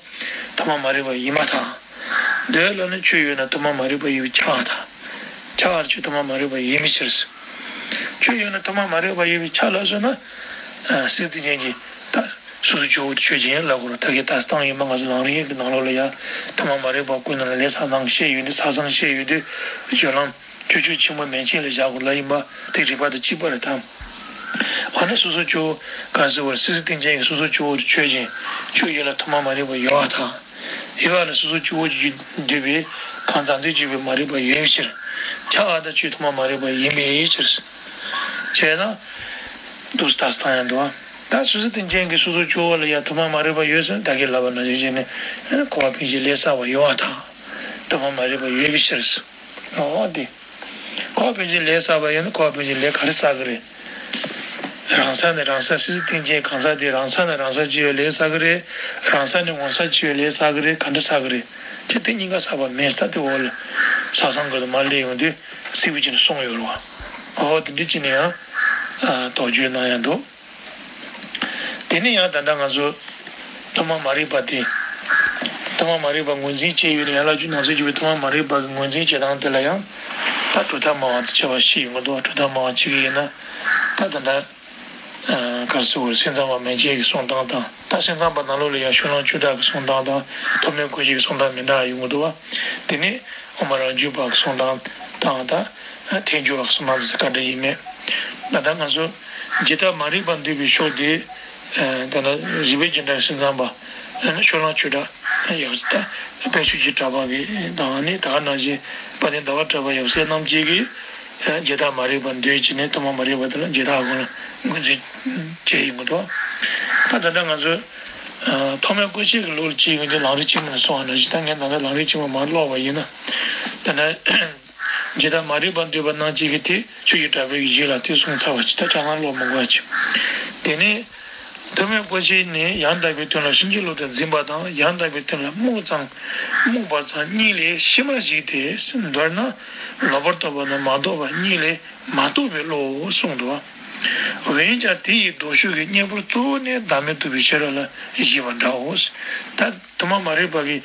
ཐོག་མ་མ་རིག་པ་ཡིན་པར་ཐལ། འདོད་ལ་ནི་ཆོས་ཡོད་ན་ཐོག་མ་མ་རིག་པ་ཡོད་པའི་ཆ་ལ་ཐལ། ཆ་ལ་ཆོས་ཐོག་མ་མ་རིག་པ་ཡིན་པའི་ཕྱིར། ཆོས་ཡོད་ན་ཐོག་མ་མ་རིག་པ་ཡོད་པའི་ཆ་ལ་སོང་ན། སྲིད་དེ་ཅན་གྱི་ད་སོ་སོ་སྐྱེ་བོ་ཆོས་ཅན་ལབ་དགོས་རེད། ད་གིན་ལྟ་སྟངས་ཡིན་པ་ང་ཚོ་ལམ་རིམ་གྱི་ནང་ལོགས་ལ་ཡང་ཐོག་མ་མ་རིག་པ་ཀུན་ནང་ལ་ལས་ས་ནང་བཤད་ཡོད་དུས་ས་སང་བཤད་ཡོད་དུས་སྦྱོར་ལམ་སྤྱོད་ཕྱོགས་ཆེན་པོ་མན་ཆད་ལ་བཞག་དགོས་ལ་ཡིན་པ་དེ་རིགས་པ་དང་གཅིག་པ་རེད་དམ། འོ་ན་སོ་སོ་སྐྱེ་བོ་ག་ཟེར་བར་སྲིད་དེ་ཅན་གྱི་སོ་སོ་སྐྱེ་བོ་ཆོས་ཅན་ཆོས་ཡོད་ལ་ཐོག་མ་མ་རིག་པ་ཡོད་པར་ཐལ། ཡོད་པ་ལ་སོ་སོ་སྐྱེ་བོ་ཆོས་ཀྱིས་བསྡུས་པའི་གང་ཟག་འཛིན་བྱེད་པའི་མ་རིག་པ་ཡོད་པའི་ཕྱིར། ཆ་ལ་ད་ཆོས་ཐོག་མ་མ་རིག་པ་ཡིན་པའི་ཕྱིར། བྱས་ན། འདུག་ལྟ་སྟངས་ཡང་འདུག་ད་སོ་སོ་དེ་ཅན་གྱི་སོ་སོ་སྐྱེ་བོ་ལ་ཡང་ཐོག་མ་མ་རིག་པ་ཡོད་ཟེར་ད་གིན་ལབ་པ་ནང་བཞིན་བྱས་ནས་འཁོར་བ་འབྱུང་བཞིའི་ལས་བསགས་པ་ཡོད་པར་ཐལ། ཐོག་མ་མ་རིག་པ་ཡོད་པའི་ཕྱིར། འོ་དེ། འཁོར་བ་འབྱུང་བཞིའི་ལས་བསགས་པ་ཡོད་ན་འཁོར་བ་འབྱུང་བཞིའི་ལས་ག་རེ་བསགས་ཀྱི་རེད། རང་ས་ནས་རང་ས་སྲིད་དེ་ཅན་གང་ཟག་དེ་རང་ས་ནས་རང་ས་བྱེ་བའི་ལས་བསགས་ཀྱི་རེད། རང་ས་ནས་ངོ་ས་བྱེ་བའི་ལས་བསགས་ཀྱི་རེད། ག་འདྲ་བསགས་ཀྱི་རེད། ཁྱེད་དེ་གཉིས་ཀ་བསགས་པ་མེད་ས་དེ་འོག་ལ་ས་སང་གི་དུ་མ་སླེབས་ཡོང་དུས་སྲིད་པའི་ཅན་གསུངས་ཡོད་རེད་བ། འོ་དེ་འདྲ་ཅིག་ནས་ཡང་དོགས་གཅོད་གནང་ཡང་འདུག་དེ་ནས་ཡང་ད་ལྟ་ང་ཚོ་ཐོག་མ་མ་རིག་པ་དེ། ཐོག་མ་མ་རིག་པ་ངོས་འཛིན་བྱས་ཡོད་ནས་ཡན་ལག་བཅུ་ནང་ཚན་བརྒྱད་པའི་ཐོག་མ་མ་རིག་པ་གི་ངོས་འཛིན་བྱེད་སྟངས་དེ་ལ་ཡང་ད་གྲུབ་མཐའ་སྨྲ་བ་དང་ཕྱེ་བ་བཞི་ཡོང་གི་འདུག་གྲུབ་མཐའ་སྨྲ་བ་བྱེད་ཀྱི་ཡིན་ན་ད་ད་ལྟ་གར་སོ་བར་སེམས་ཙམ་པ་མན་ཆད་ཀྱི་གསུང་སྟངས་དང་ད་སེམས་ཙམ་པ་ནང་ལོགས་ལ་ཡང་ཤོ་ལོ་ཀ་ཆོས་གྲགས་ཀྱི་གསུང་སྟངས་དང་ཐོགས་མེད་སྐུ་མཆེད་ཀྱི་གསུང་སྟངས་མི་འདྲ་བ་ཡོང་གི་འདུག་བ། དེ་ནས། དབུ་མ་རང་རྒྱུད་པ་གི་གསུང་སྟངས་དང་ད་ཐལ་འགྱུར་བ་གི་གསུང་སྟངས་དེ་ཚོ་ག་འདྲ་ཡིན་མིན། ད་ལྟ་ང་ཚོ་ཇི་ལྟར་མ་རིག་པར་འདོད་པའི་ཕྱོགས་དེ། ད་ལྟ་རིགས་པའི་རྒྱུད་འདྲ་སེམས་ཙམ་པ། ཤོ་ལོ་ཀ་ཆོས་གྲགས་ཡབ་སྲས་དཔལ་ཆོས་ཀྱི་གྲགས་པ་གི་དང་ནི་ད་ག་ནང་བཞིན་དཔལ་ལྡན་ཟླ་བ་གྲགས་པ་ཡབ་སྲས་རྣམས་ཀྱིས་ཀྱི། ཇི་ལྟར་མ་རིག་པར་འདོད་ཅེས་ནས་ཐོག་མ་མ་རིག་པ་དེ་ལ་ཇི་ལྟར་དགོངས་ལ་ངོས་འཛིན་བྱས་ཡོང་གི་འདུག་ད་ད་ལྟ་ང་ཚོ། ཐོགས་མེད་སྐུ་མཆེད་ཀྱི་ལུགས་ལ་བྱས་ཡོང་དུས་ལམ་རིམ་གཅིག་མ་ནས་གསུངས་པ་ནང་བཞིན་ད་ངས་ད་ལྟ་ལམ་རིམ་གཅིག་མ་མར་ཀློག་པ་ཡིན་ན། ད་ནི། ཇི་ལྟར་མ་རིག་པར་འདོད་པ་རྣམས་ཀྱིས་ཀྱི་དེ་ཆོས་ཀྱི་གྲགས་པའི་གཞི་ལ་དེ་གསུངས་ཚར་བ་ཅིག་ད་ཆ་ཚང་ཀློག་མི་དགོས་པ་ཅིག་དེ་ནས། ཐོགས་མེད་སྐུ་མཆེད་ནི་ཡང་དག་པའི་དོན་ལ་ཕྱིན་ཅི་ལོག་ཏུ་འཛིན་པ་དང་ཡང་དག་པའི་དོན་ལ་རྨོངས་ཙམ་རྨོངས་པ་ཙམ་གཉིས་ལས་ཕྱི་མར་ཞིག་སྟེ། མདོར་ན། ལོག་པར་རྟོག་པ་དང་མ་རྟོགས་པ་གཉིས་ལས་མ་རྟོགས་པའི་བློའོ་གསུངས་འདུག་འོན་ཀྱང་དེ་ཡི་ལྡོག་ཕྱོགས་ཀྱི་གཉེན་པོར་གཙོ་བོ་ནི་བདག་མེད་རྟོགས་པའི་ཤེས་རབ་ལ་བཞེད་པ་འདྲའོ། ད་ཐོག་མ་མ་རིག་པ་གི་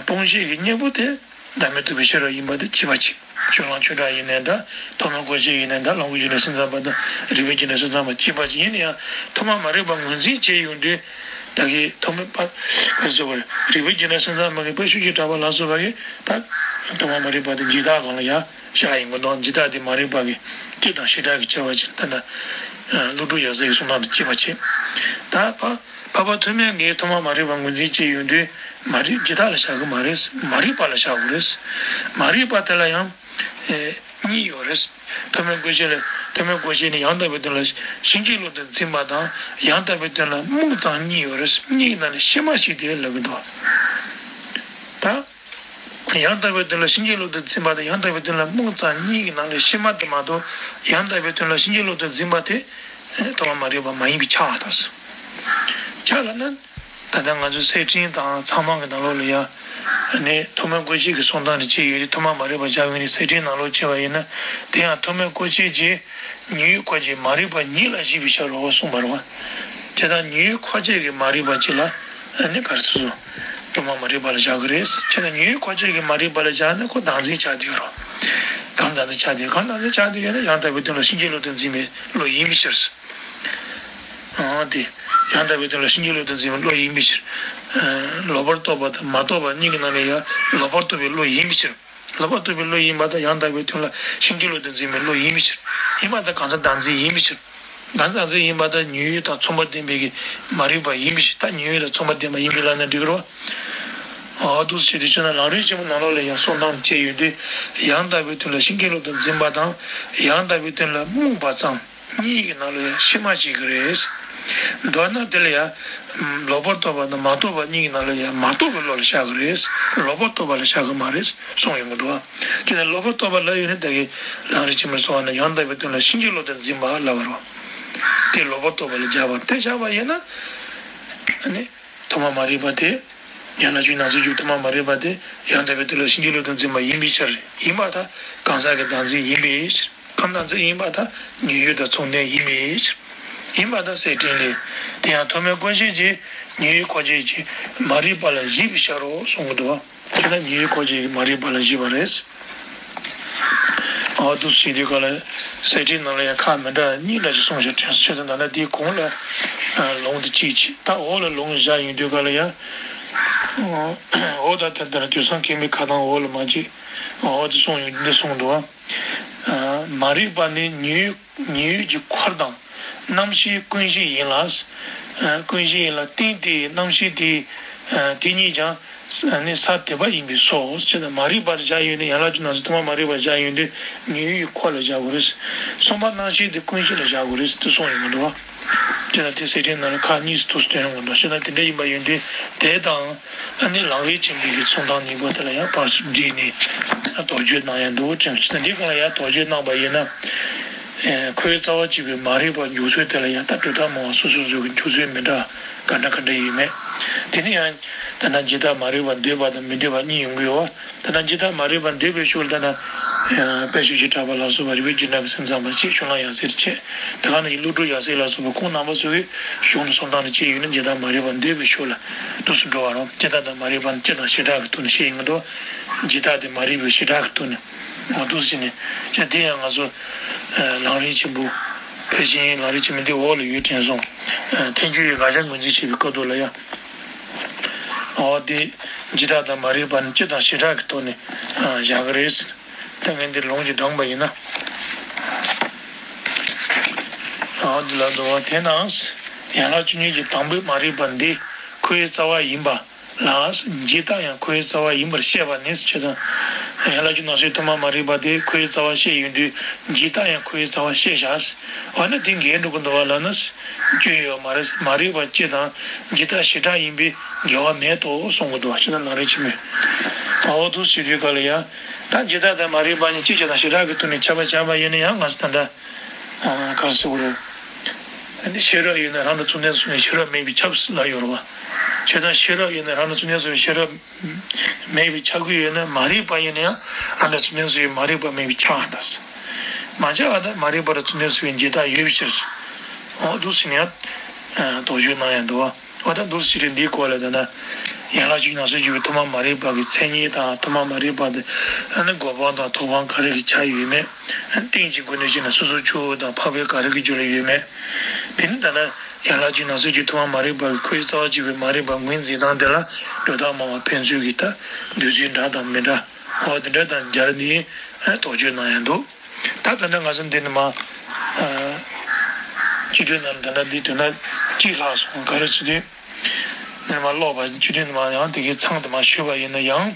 སྤོང་བྱེད་ཀྱི་གཉེན་པོ་དེ་བདག་མེད་རྟོགས་པའི་ཤེས་རབ་ཡིན་པ་དེ་གཅིག་པ་གཅིག་ཤོ་ལོ་ཀ་ཆོས་གྲགས་ཡིན་ནའི་འདྲ། ཐོགས་མེད་སྐུ་མཆེད་ཡིན་ནའི་འདྲ། ལམ་རྒྱུད་འདྲ་སེམས་ཙམ་པ་དང་རིགས་པའི་རྒྱུད་འདྲ་སེམས་ཙམ་པ་གཅིག་པ་གཅིག་ཡིན་ན་ཡང་ཐོག་མ་མ་རིག་པ་ངོས་འཛིན་བྱས་ཡོང་དུས། ད་གིན་ཐོགས་མེད་པ། ག་ཟེར་བ་རེད། རིགས་པའི་རྒྱུད་ལ་སེམས་ཙམ་མ་གི་དཔལ་ཆོས་ཀྱི་གྲགས་པ་ལ་སོགས་པ་གིས་ད། ཐོག་མ་མ་རིག་པ་དེ་འཇིག་ལྟ་སྒང་ལ་ཡང་བཞག་ཡིན་གྱི་འདུག་འཇིག་ལྟ་དེ་མ་རིག་པ་གི་སྤྱི་དང་བྱེ་བྲག་གི་ཁྱད་པར་ཅན་ད་ལྟ། ཀླུ་སྒྲུབ་ཡབ་སྲས་ཀྱི་གསུང་སྟངས་དང་གཅིག་པ་བྱས། ད་འཕགས་པ་ཐོགས་མེད་ཀྱིས་ཐོག་མ་མ་རིག་པ་ངོས་འཛིན་བྱས་ཡོང་དུས་མ་རིག་འཇིག་ལྟ་ལ་བཞག་གི་མ་རེད། མ་རིག་པ་ལ་བཞག་དགོས་རེད། མ་རིག་པ་དེ་ལ་ཡང་། གཉིས་ཡོད་རེད། ཐོགས་མེད་སྐུ་མཆེད་ལ་ཐོགས་མེད་སྐུ་མཆེད་ནི་ཡང་དག་པའི་དོན་ལ་ཕྱིན་ཅི་ལོག་ཏུ་འཛིན་པ་དང་ཡང་དག་པའི་དོན་ལ་རྨོངས་ཙམ་གཉིས་ཡོད་རེད། གཉིས་ཀྱི་ནང་ནས་ཕྱི་མ་ཞིག་སྟེ་ལབ་ཀྱི་འདུག་ད། ཡང་དག་པའི་དོན་ལ་ཕྱིན་ཅི་ལོག་ཏུ་འཛིན་པ་དང་ཡང་དག་པའི་དོན་ལ་རྨོངས་ཙམ་གཉིས་ཀྱི་ནང་ནས་ཕྱི་མ་དེ་མ་གཏོགས་ཡང་དག་པའི་དོན་ལ་ཕྱིན་ཅི་ལོག་ཏུ་འཛིན་པ་དེ་ཐོག་མ་མ་རིག་པ་མ་ཡིན་པའི་ཆ་བ་དང་། ཆ་ལ་ནི། ད་ལྟ་ང་ཚོའི་སེར་ཕྲེང་དང་ཚངས་མང་གི་ནང་ལོགས་ལ་ཡང་ ནི་ཐོག་མའི་སྐུ་མཆེད་ཀྱི་གསུང་སྟངས་དེ་བྱས་ཡོད་དེ། ཐོག་མ་མ་རིག་པ་བཞག་ཡོད་ནི་གསེར་ཕྲེང་ནང་ལོགས་བྱས་པ་ཡིན་ན། དེ་ཡང་ཐོག་མའི་སྐུ་མཆེད་ཀྱིས་ཉོན་ཡོད་འཁོར་བཅས་མ་རིག་པ་ཉིད་ལ་གཞིགས་པའི་ཕྱིར་རོ་གསུངས་པ་རེད་བ། བྱས་ཙང་ཉོན་ཡོད་འཁོར་བཅས་ཀྱི་མ་རིག་པ་གཅིག་ལ་ཨ་ནི་ག་རེ་ཟེར། ཐོག་མ་མ་རིག་པ་ལ་བཞག་གི་རེད། བྱས་ཙང་ཉོན་ཡོད་འཁོར་བཅས་ཀྱི་མ་རིག་པ་ལ་བཞག་ན་ཁོ་བདག་འཛིན་ཆགས་བསྡད་ཡོད་རེད། གང་བདག་འཛིན་ཆགས་བསྡད་ཡོད། གང་བདག་འཛིན་ཆགས་བསྡད་ཡོད་ན་ཡང་དག་པའི་དོན་ལ་ཕྱིན་ཅི་ལོག་ཏུ་འཛིན་པའི་བློ་ཡིན་པའི་ཕྱིར། ཨང་། དེ་ཡང་དག་པའི་དོན་ལ་ཕྱིན་ཅི་ལོག་ཏུ་འཛིན་པའི་བློ་ཡིན་པའི་ཕྱིར། ལོག་པར་རྟོག་པ་དང་མ་རྟོགས་པ་གཉིས་ཀྱི་ནང་ནས་ཡང་ལོག་པར་རྟོག་པའི་བློ་ཡིན་པའི་ཕྱིར། ལོག་པར་རྟོག་པའི་བློ་ཡིན་པ་དང་ཡང་དག་པའི་དོན་ལ་ཕྱིན་ཅི་ལོག་ཏུ་འཛིན་པའི་བློ་ཡིན་པའི་ཕྱིར། ཡིན་པ་དང་གང་ཟག་བདག་འཛིན་ཡིན་པའི་ཕྱིར། གང་ཟག་བདག་འཛིན་ཡིན་པ་དང་ཉོན་ཡོད་དང་མཚུངས་པར་ལྡན་པའི་གི་མ་རིག་པ་ཡིན་པའི་ཕྱིར། ད་ཉོན་ཡོད་དང་མཚུངས་པར་ལྡན་པ་ཡིན་པའི་ལབ་ན་འགྲིག་གི་རེད་བ། འོ་འདུག་སེ་བྱས་ཏེ་ཆོས་རྣམས་ལམ་རིམ་ཆེན་མོ་ནང་ལོགས་ལ་ཡང་གསུང་སྟངས་བཅས་ཡོད་དུས། ཡང་དག་པའི་དོན་ལ་ཕྱིན་ཅི་ལོག་ཏུ་འཛིན་པ་དང་ཡང་དག་པའི་དོན་ལ་རྨོངས་པ་ཙམ་གཉིས་ཀྱི་ནང་ལ་ཡང་ཕྱི་མ་ཞིག་གི་རེད། མདོར་ན་དེ་ལ་ཡང་ལོག་པར་རྟོག་པ་དང་མ་རྟོགས་པ་གཉིས་ཀྱི་ནང་ལ་ཡང་མ་རྟོགས་པའི་བློ་ལ་བཞག་གི་རེད། ལོག་པར་རྟོག་པ་ལ་བཞག་གི་མ་རེད་གསུངས་ཡོང་གི་འདུག་བ། དེ་ནས་ལོག་པར་རྟོག་པ་ལབ་ཡོད་ན་ད་གིན་ལམ་རིམ་ཆེན་མོར་སོང་བ་ན་ཡང་དག་པའི་དོན་ལ་ཕྱིན་ཅི་ལོག་ཏུ་འཛིན་པ་ལབ་པ་རེད། དེ་ལོག་པར་རྟོག་པ་ལ་སྦྱར་བ་རེད། དེ་བཞག་པ་ཡིན་ན་ཨ་ནི། ཐོག་མ་མ་རིག་པ་དེ། ཡན་ལག་བཅུ་ནང་གསལ་གྱི་ཐོག་མ་མ་རིག་པ་དེ་ཡང་དག་པའི་དོན་ལ་ཕྱིན་ཅི་ལོག་ཏུ་འཛིན་པ་ཡིན་པའི་ཕྱིར། ཡིན་པར་ཐལ། གང་ཟག་གི་བདག་འཛིན་ཡིན་པའི་ཕྱིར། གང་བདག་འཛིན་ཡིན་པར་ཐལ། ཉོན་ཡོད་དང་མཚུངས་ལྡན་ཡིན་པའི་ཕྱིར། ཡིན་པར་ཐལ། གསེར་ཕྲེང་ལས། དེ་ཡང་ཐོག་མའི་སྐུ་མཆེད་ཀྱིས་ཉོན་ཡོད་འཁོར་བཅས་ཀྱི་མ་རིག་པ་ལ་གཞིགས་པའི་ཕྱིར་རོ་གསུང་གི་འདུག་བ། དེ་ལ་ཉོན་ཡོད་འཁོར་བཅས་ཀྱི་མ་རིག་པ་ལ་གཞིགས་པ་རེད། འོ་འདུག་སེ་བྱས་དུས་ག་ལ་གསེར་ཕྲེང་ནང་ལ་ཡང་ཁག་མི་འདྲ་གཉིས་འདྲ་ཞིག་གསུངས་ཤག་དྲན་སོང་། ཆོས་དང་ད་ལྟ་དེའི་གོང་ལ་ལུང་དེ་གཅིག་བྱས། ད་འོག་ལ་ལུང་བཞག་ཡོང་དུས་ག་ལ་ཡང་། འོ་ད་ལྟ་ལྟར་དུས་གསུམ་མཁྱེན་པའི་ཁ་དང་འོག་ལ་མ་བྱས། འོ་དེ་གསུངས་ཡོང་འདི་གསུངས་འདུག་བ། མ་རིག་པ་ནི་ཉོན་ཉོན་ཡོད་ཀྱི་འཁོར་དང་རྣམ་ཤེས་ཀུན་གཞི་ཡིན་ལ། ཀུན་གཞི་ཡིན་ལ་རྟེན་དེའི་རྣམ་ཤེས་དེ་དེ་ཉིད་ཀྱང་ནི་ས་དེ་པ་ཡིན་པས་སོ། ཅེས་དང་མ་རིག་པར་བཞག་ཡོད་ན་ཡན་ལག་བཅུ་ནང་གསལ་ཐོག་མ་མ་རིག་པར་བཞག་ཡོད་དུས་ཉོན་ཡོད་ཀྱི་འཁོར་ལ་བཞག་དགོས་རེད། གསུམ་པ་རྣམ་ཤེས་དེ་ཀུན་གཞི་ལ་བཞག་དགོས་རེད་དེ་གསུངས་ཡོང་གི་འདུག་བ། ཅེས་དང་དེ་གསེར་ཕྲེང་ནང་ལ་ཁག་གཉིས་སུ་ཐུགས་སུ་ཐོན་ཡོང་གི་འདུག་ཅེས་དང་དེ་འདྲ་ཡིན་པ་ཡོད་དུས་དེ་དང་ཨ་ནི་ལམ་རིམ་ཆེན་པོའི་གི་གསུང་སྟངས་གཉིས་པོ་དེ་ལ་ཡང་བར་སུ་བསྒྲིགས་ནས་དོགས་གཅོད་གནང་ཡ་འདུག་ཅེས་དང་དེ་གང་ལ་ཡང་དོགས་གཅོད་གནང་པ་ཡིན་ན། ཁོའི་རྩ་བ་གཅིག་པའི་མ་རིག་པ་འཇུག་ཚུལ་དེ་ལ་ཡང་ད་གྲུབ་མཐའ་སྨྲ་བ་སོ་སོ་སོ་གི་འཇུག་ཚུལ་མི་འདྲ་ག་འདྲ་ག་འདྲ་ཡོད་མེད། དེ་ནི་ཡང་ད་ལྟ་ཇི་ལྟར་མ་རིག་པ་འདོད་པ་དང་མི་འདོད་པ་གཉིས་ཡོང་གི་ཡོད་བ། ད་ལྟ་ཇི་ལྟར་མ་རིག་པ་འདོད་པའི་ཕྱོགས་ལ་ད་ལྟ་དཔལ་ཆོས་ཀྱི་གྲགས་པ་ལ་སོགས་པ་རིག་པའི་རྒྱུན་གྲགས་པའི་སེམས་ཙམ་པ་བཅས་ཕྱོགས་གླང་ཡབ་སྲས་བཅས་དེ་ག་ནང་བཞིན་ཀླུ་སྒྲུབ་ཡབ་སྲས་ལ་སོགས་པ་ཁོང་རྣམ་པ་ཚོ་གིས་གཞུང་ལ་གསུང་སྟངས་ལ་བཅས་ཡོད་ན་ཇི་ལྟར་མ་རིག་པ་འདོད་པའི་ཕྱོགས་ལ་འདུག་སེ་འགྲོ་བ་རང་ཇི་ལྟར་དང་མ་རིག་པ་ནི་སྤྱི་དང་བྱེ་བྲག་གི་ཐོག་ནས་བཤད་ཡིན་མི་འདུག་ཇི་ལྟར་དེ་མ་རིག་པའི་བྱེ་བྲག་གི་ཐོག་ནས། འོ་འདུག་ཟེར་ནས་ཅི་དེ་ཡང་ང་ཚོ་ལམ་རིམ་ཆེན་པོ་ཕལ་ཆེར་ལམ་རིམ་ཆེན་མོ་འདི་འོག་ལ་ཡོད་དྲན་སོང་། ཐལ་འགྱུར་བའི་དགག་བྱ་ངོས་འཛིན་བྱེད་པའི་སྐབས་ཐོག་ལ་ཡང་། འོ་དེ་ཇི་ལྟར་དང་མ་རིག་པ་ནི་སྤྱི་དང་བྱེ་བྲག་གི་ཐོག་ནས་བཞག་གི་རེད། ད་ངས་འདི་ལུང་གཅིག་བགྲངས་པ་ཡིན་ན། འོ་འདི་ལ་འདུག་བ། དེས་ན་ཡན་ལག་བཅུ་གཉིས་ཀྱི་དང་པོའི་མ་རིག་པ་འདི་ཁོའི་རྩ་བ་ཡིན་པ། ལ། ཇི་ལྟ་ཡང་ཁོའི་རྩ་བ་ཡིན་པར་བཤད་པ་ནི་ཞེས་དང་། ཡན་ལག་བཅུ་ནང་གསལ་ཐོག་མ་མ་རིག་པ་དེ་ཁོའི་རྩ་བ་བཤད་ཡོང་དུས་ཇི་ལྟ་ཡང་ཁོའི་རྩ་བ་བཤད་བཞག་འོ་ན་དེ་འགལ་འགྲོ་གི་འདུག་བ་ལབ་ན། སྐྱོན་ཡོད་མ་རེད། མ་རིག་པ་སྤྱི་དང་ཇི་ལྟ་བྱེ་བྲག་ཡིན་པས་འགལ་བ་མེད་དོ་གསུང་གི་འདུག་བ། ཞེ་ན་ལམ་རིམ་ཆེན་མོའི། འོ་འདུག་ཟེར་དུས་ག་ལ་ཡང་། ད་ཇི་ལྟ་དང་མ་རིག་པ་གཉིས་སྤྱི་བྱེ་བྲག་དང་བྱེ་བྲག་གི་ཐོག་ནས་ཁྱབ་པ་བྱས་པ་ཡིན་ན་ཡང་ང་ཚོ་ད་ལྟ། གང་ཟེར་དགོས་རེད། ཤེས་རབ་ཡོད་ན་རང་དང་མཚུངས་ལྡན་སོང་ནས་ཤེས་རབ་མེད་པས་ཁྱབ་ཟེར་ལབ་ཡོད་རེད་བ། བྱས་ཙང་ཤེས་རབ་ཡོད་ན་རང་དང་མཚུངས་ལྡན་སོང་ནས་ཤེས་རབ་མེད་པས་ཁྱབ་ཀྱི་ཡོད་ན་མ་རིག་པ་ཡིན་ན་ཡང་རང་དང་མཚུངས་ལྡན་སོང་བའི་མ་རིག་པ་མེད་པས་ཁྱབ་ཨ་ད་ཟེར། མ་ཁྱབ་ཨ་ད་མ་རིག་པ་དང་མཚུངས་ལྡན་སོང་བའི་འབྱེད་སྟངས་ཡོད་པའི་ཕྱིར། འོ་འདུག་ཟེར་ནས་ཡང་དོགས་གཅོད་གནང་ཡང་འདུག་བ། འོ་ད་འདུག་ཟེར་རེད། འདིའི་སྐོར་ལ་ད་ལྟ་ཡན་ལག་བཅུ་ནང་གསལ་གྱི་ཐོག་མ་མ་རིག་པ་གི་མཚན་ཉིད་དང་ཐོག་མ་མ་རིག་པ་དེ་ཨ་ནི་གོ་འཕང་དང་ཐོབ་དབང་ག་རེ་གི་ཆ་ཡོད་མེད། རྟེན་གྱི་སྒོ་ནས་བཤད་ན་སོ་སོ་ཆོས་དབྱིངས་དང་འཕགས་པའི་ག་རེ་གི་རྒྱུད་ལ་ཡོད་མེད། དེ་ནི་ད་ལྟ་ཡན་ལག་བཅུ་ནང་གསལ་གྱི་ཐོག་མ་མ་རིག་པ་གི་ཁོའི་རྩ་བ་གཅིག་པའི་མ་རིག་པ་ངོས་འཛིན་སྟངས་དེ་ལ་གྲུབ་མཐའ་སྨྲ་བ་ཕན་ཚུན་གྱི་ད་འདོད་ཚུལ་འདྲ་དང་མི་འདྲ་འོ་དེ་འདྲ་དང་སྦྱར་ནས་ཨ་ནི་དོགས་གཅོད་གནང་ཡང་འདུག་ད་ད་ལྟ་ང་ཚོ་འདི་ནི་མ། སྤྱི་དོན་ནང་ད་ལྟ་འདི་དོན་ན་གཅིག་ལྷག་སོང་ག་རེ་ཟེར་དུས། ནི་མ་ཀློག་པ་སྤྱི་དོན་ནི་མ་ཡང་དེ་གའི་མཚམས་དུ་མ་ཞུས་པ་ཡིན་ན་ཡང་།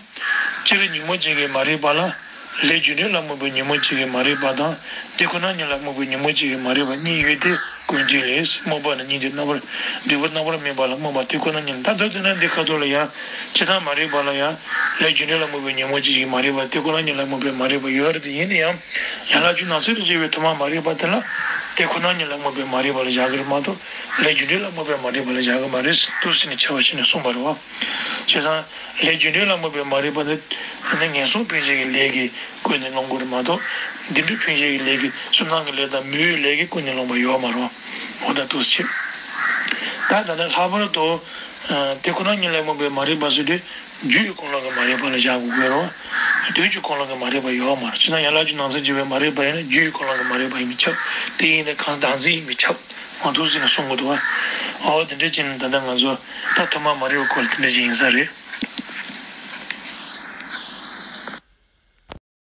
སྤྱིར་ཉོན་མོངས་ཅན་གྱི་མ་རིག་པ་ལ། ལས་རྒྱུ་འབྲས་ལ་མོས་པའི་ཉོན་མོངས་ཅན་གྱི་མ་རིག་པ་དང་ དེ་ཁོ་ན་ཉིད་ལ་རྨོངས་པའི་ཉོན་མོངས་ཅན་གྱི་མ་རིག་པ་གཉིས་ཡོད་དེ། ཀུན་རྟོག་ལས། རྨོངས་པ་ནི་གཉིས་ཏེ། རྣམ་པར་འདུས་པ་རྣམ་པར་སྨིན་པ་ལ་རྨོངས་པ་དེ་ཁོ་ན་ཉིད་ལ། ད་མདོར་བསྡུས་ན་འདི་ཁ་ཐོག་ལ་ཡང་ཇི་ལྟར་མ་རིག་པ་ལ་ཡང་ལས་རྒྱུ་འབྲས་ལ་རྨོངས་པའི་ཉོན་མོངས་ཅན་གྱི་མ་རིག་པ་དེ་ཁོ་ན་ཉིད་ལ་རྨོངས་པའི་མ་རིག་པ་ཡོད་རེད་དེ། ཡིན་ན་ཡང་ཡན་ལག་རྒྱུ་ནང་གསེས་ལ་སྐྱེས་པའི་ཐོག་མར་མ་རིག་པ་དེ་ལ་དེ་ཁོ་ན་ཉིད་ལ་རྨོངས་པའི་མ་རིག་པ་ལ་བཞག་གི་རེད་མ་གཏོགས། ལས་རྒྱུ་འབྲས་ལ་རྨོངས་པའི་མ་རིག་པ་ལ་བཞག་གི་མ་རེད། འདུག་ཟེར་ནས་ཁྱད་པར་ཕྱེ་ནས་གསུངས་པ་རེད་བ། བྱས་ཙང་ལས་རྒྱུ་འབྲས་ལ་རྨོངས་པའི་མ་རིག་པ་ནི་ནི་ངན་སོང་འཕེན་བྱེད་ཀྱི་ལས་ཀྱིས་ཀུན་ནས་སློང་དགོས་རེད་མ་གཏོགས། བདེ་སྡུག་འཕེན་བྱེད་ཀྱི་ལས་ཀྱིས། བསོད་ནམས་ཀྱི་ལས་དང་མི་འོས་ཀྱི་ལས་ཀྱིས་ཀུན་ནས་སློང་པ་ཡོད་མ་རེད་བ། འོ་ད་འདུག་ཟེར། ད་ད་ལྟ་ལྷག་པར་དུ་དེ་ཁོ་ན་ཉིད་ལ་རྨོངས་པའི་མ་རིག་པ་ཟེར་དུས་རྒྱུ་ཡི་ཀུན་སློང་གི་མ་རིག་པ་ལ་བཞག་དགོས་ཀྱི་རེད་བ། དོན་གྱི་ཀུན་སློང་གི་མ་རིག་པ་ཡོད་མ་རེད། བྱས་ན་ཡན་ལག་རྒྱུ་ནང་གསེས་སྐྱེས་པའི་མ་རིག་པ་ཡིན་ན་རྒྱུ་ཡི་ཀུན་སློང་གི་མ་རིག་པ་ཡིན་མི་ཁྱབ། དེ་ཡིན་ན་གང་བདག་འཛིན་ཡིན་མི་ཁྱབ། མ་འདུག་ཟེར་ནས་གསུང་གི་འདུག་བ། འོ་དེ་འདྲ་བྱས་ནས་ད་ལྟ་ང་ཚོ་ད་ཐོག་མར་མ་རིག་པའི་སྐོར་དེ་འདྲ་ཅིག་ཡིན་ས་རེད།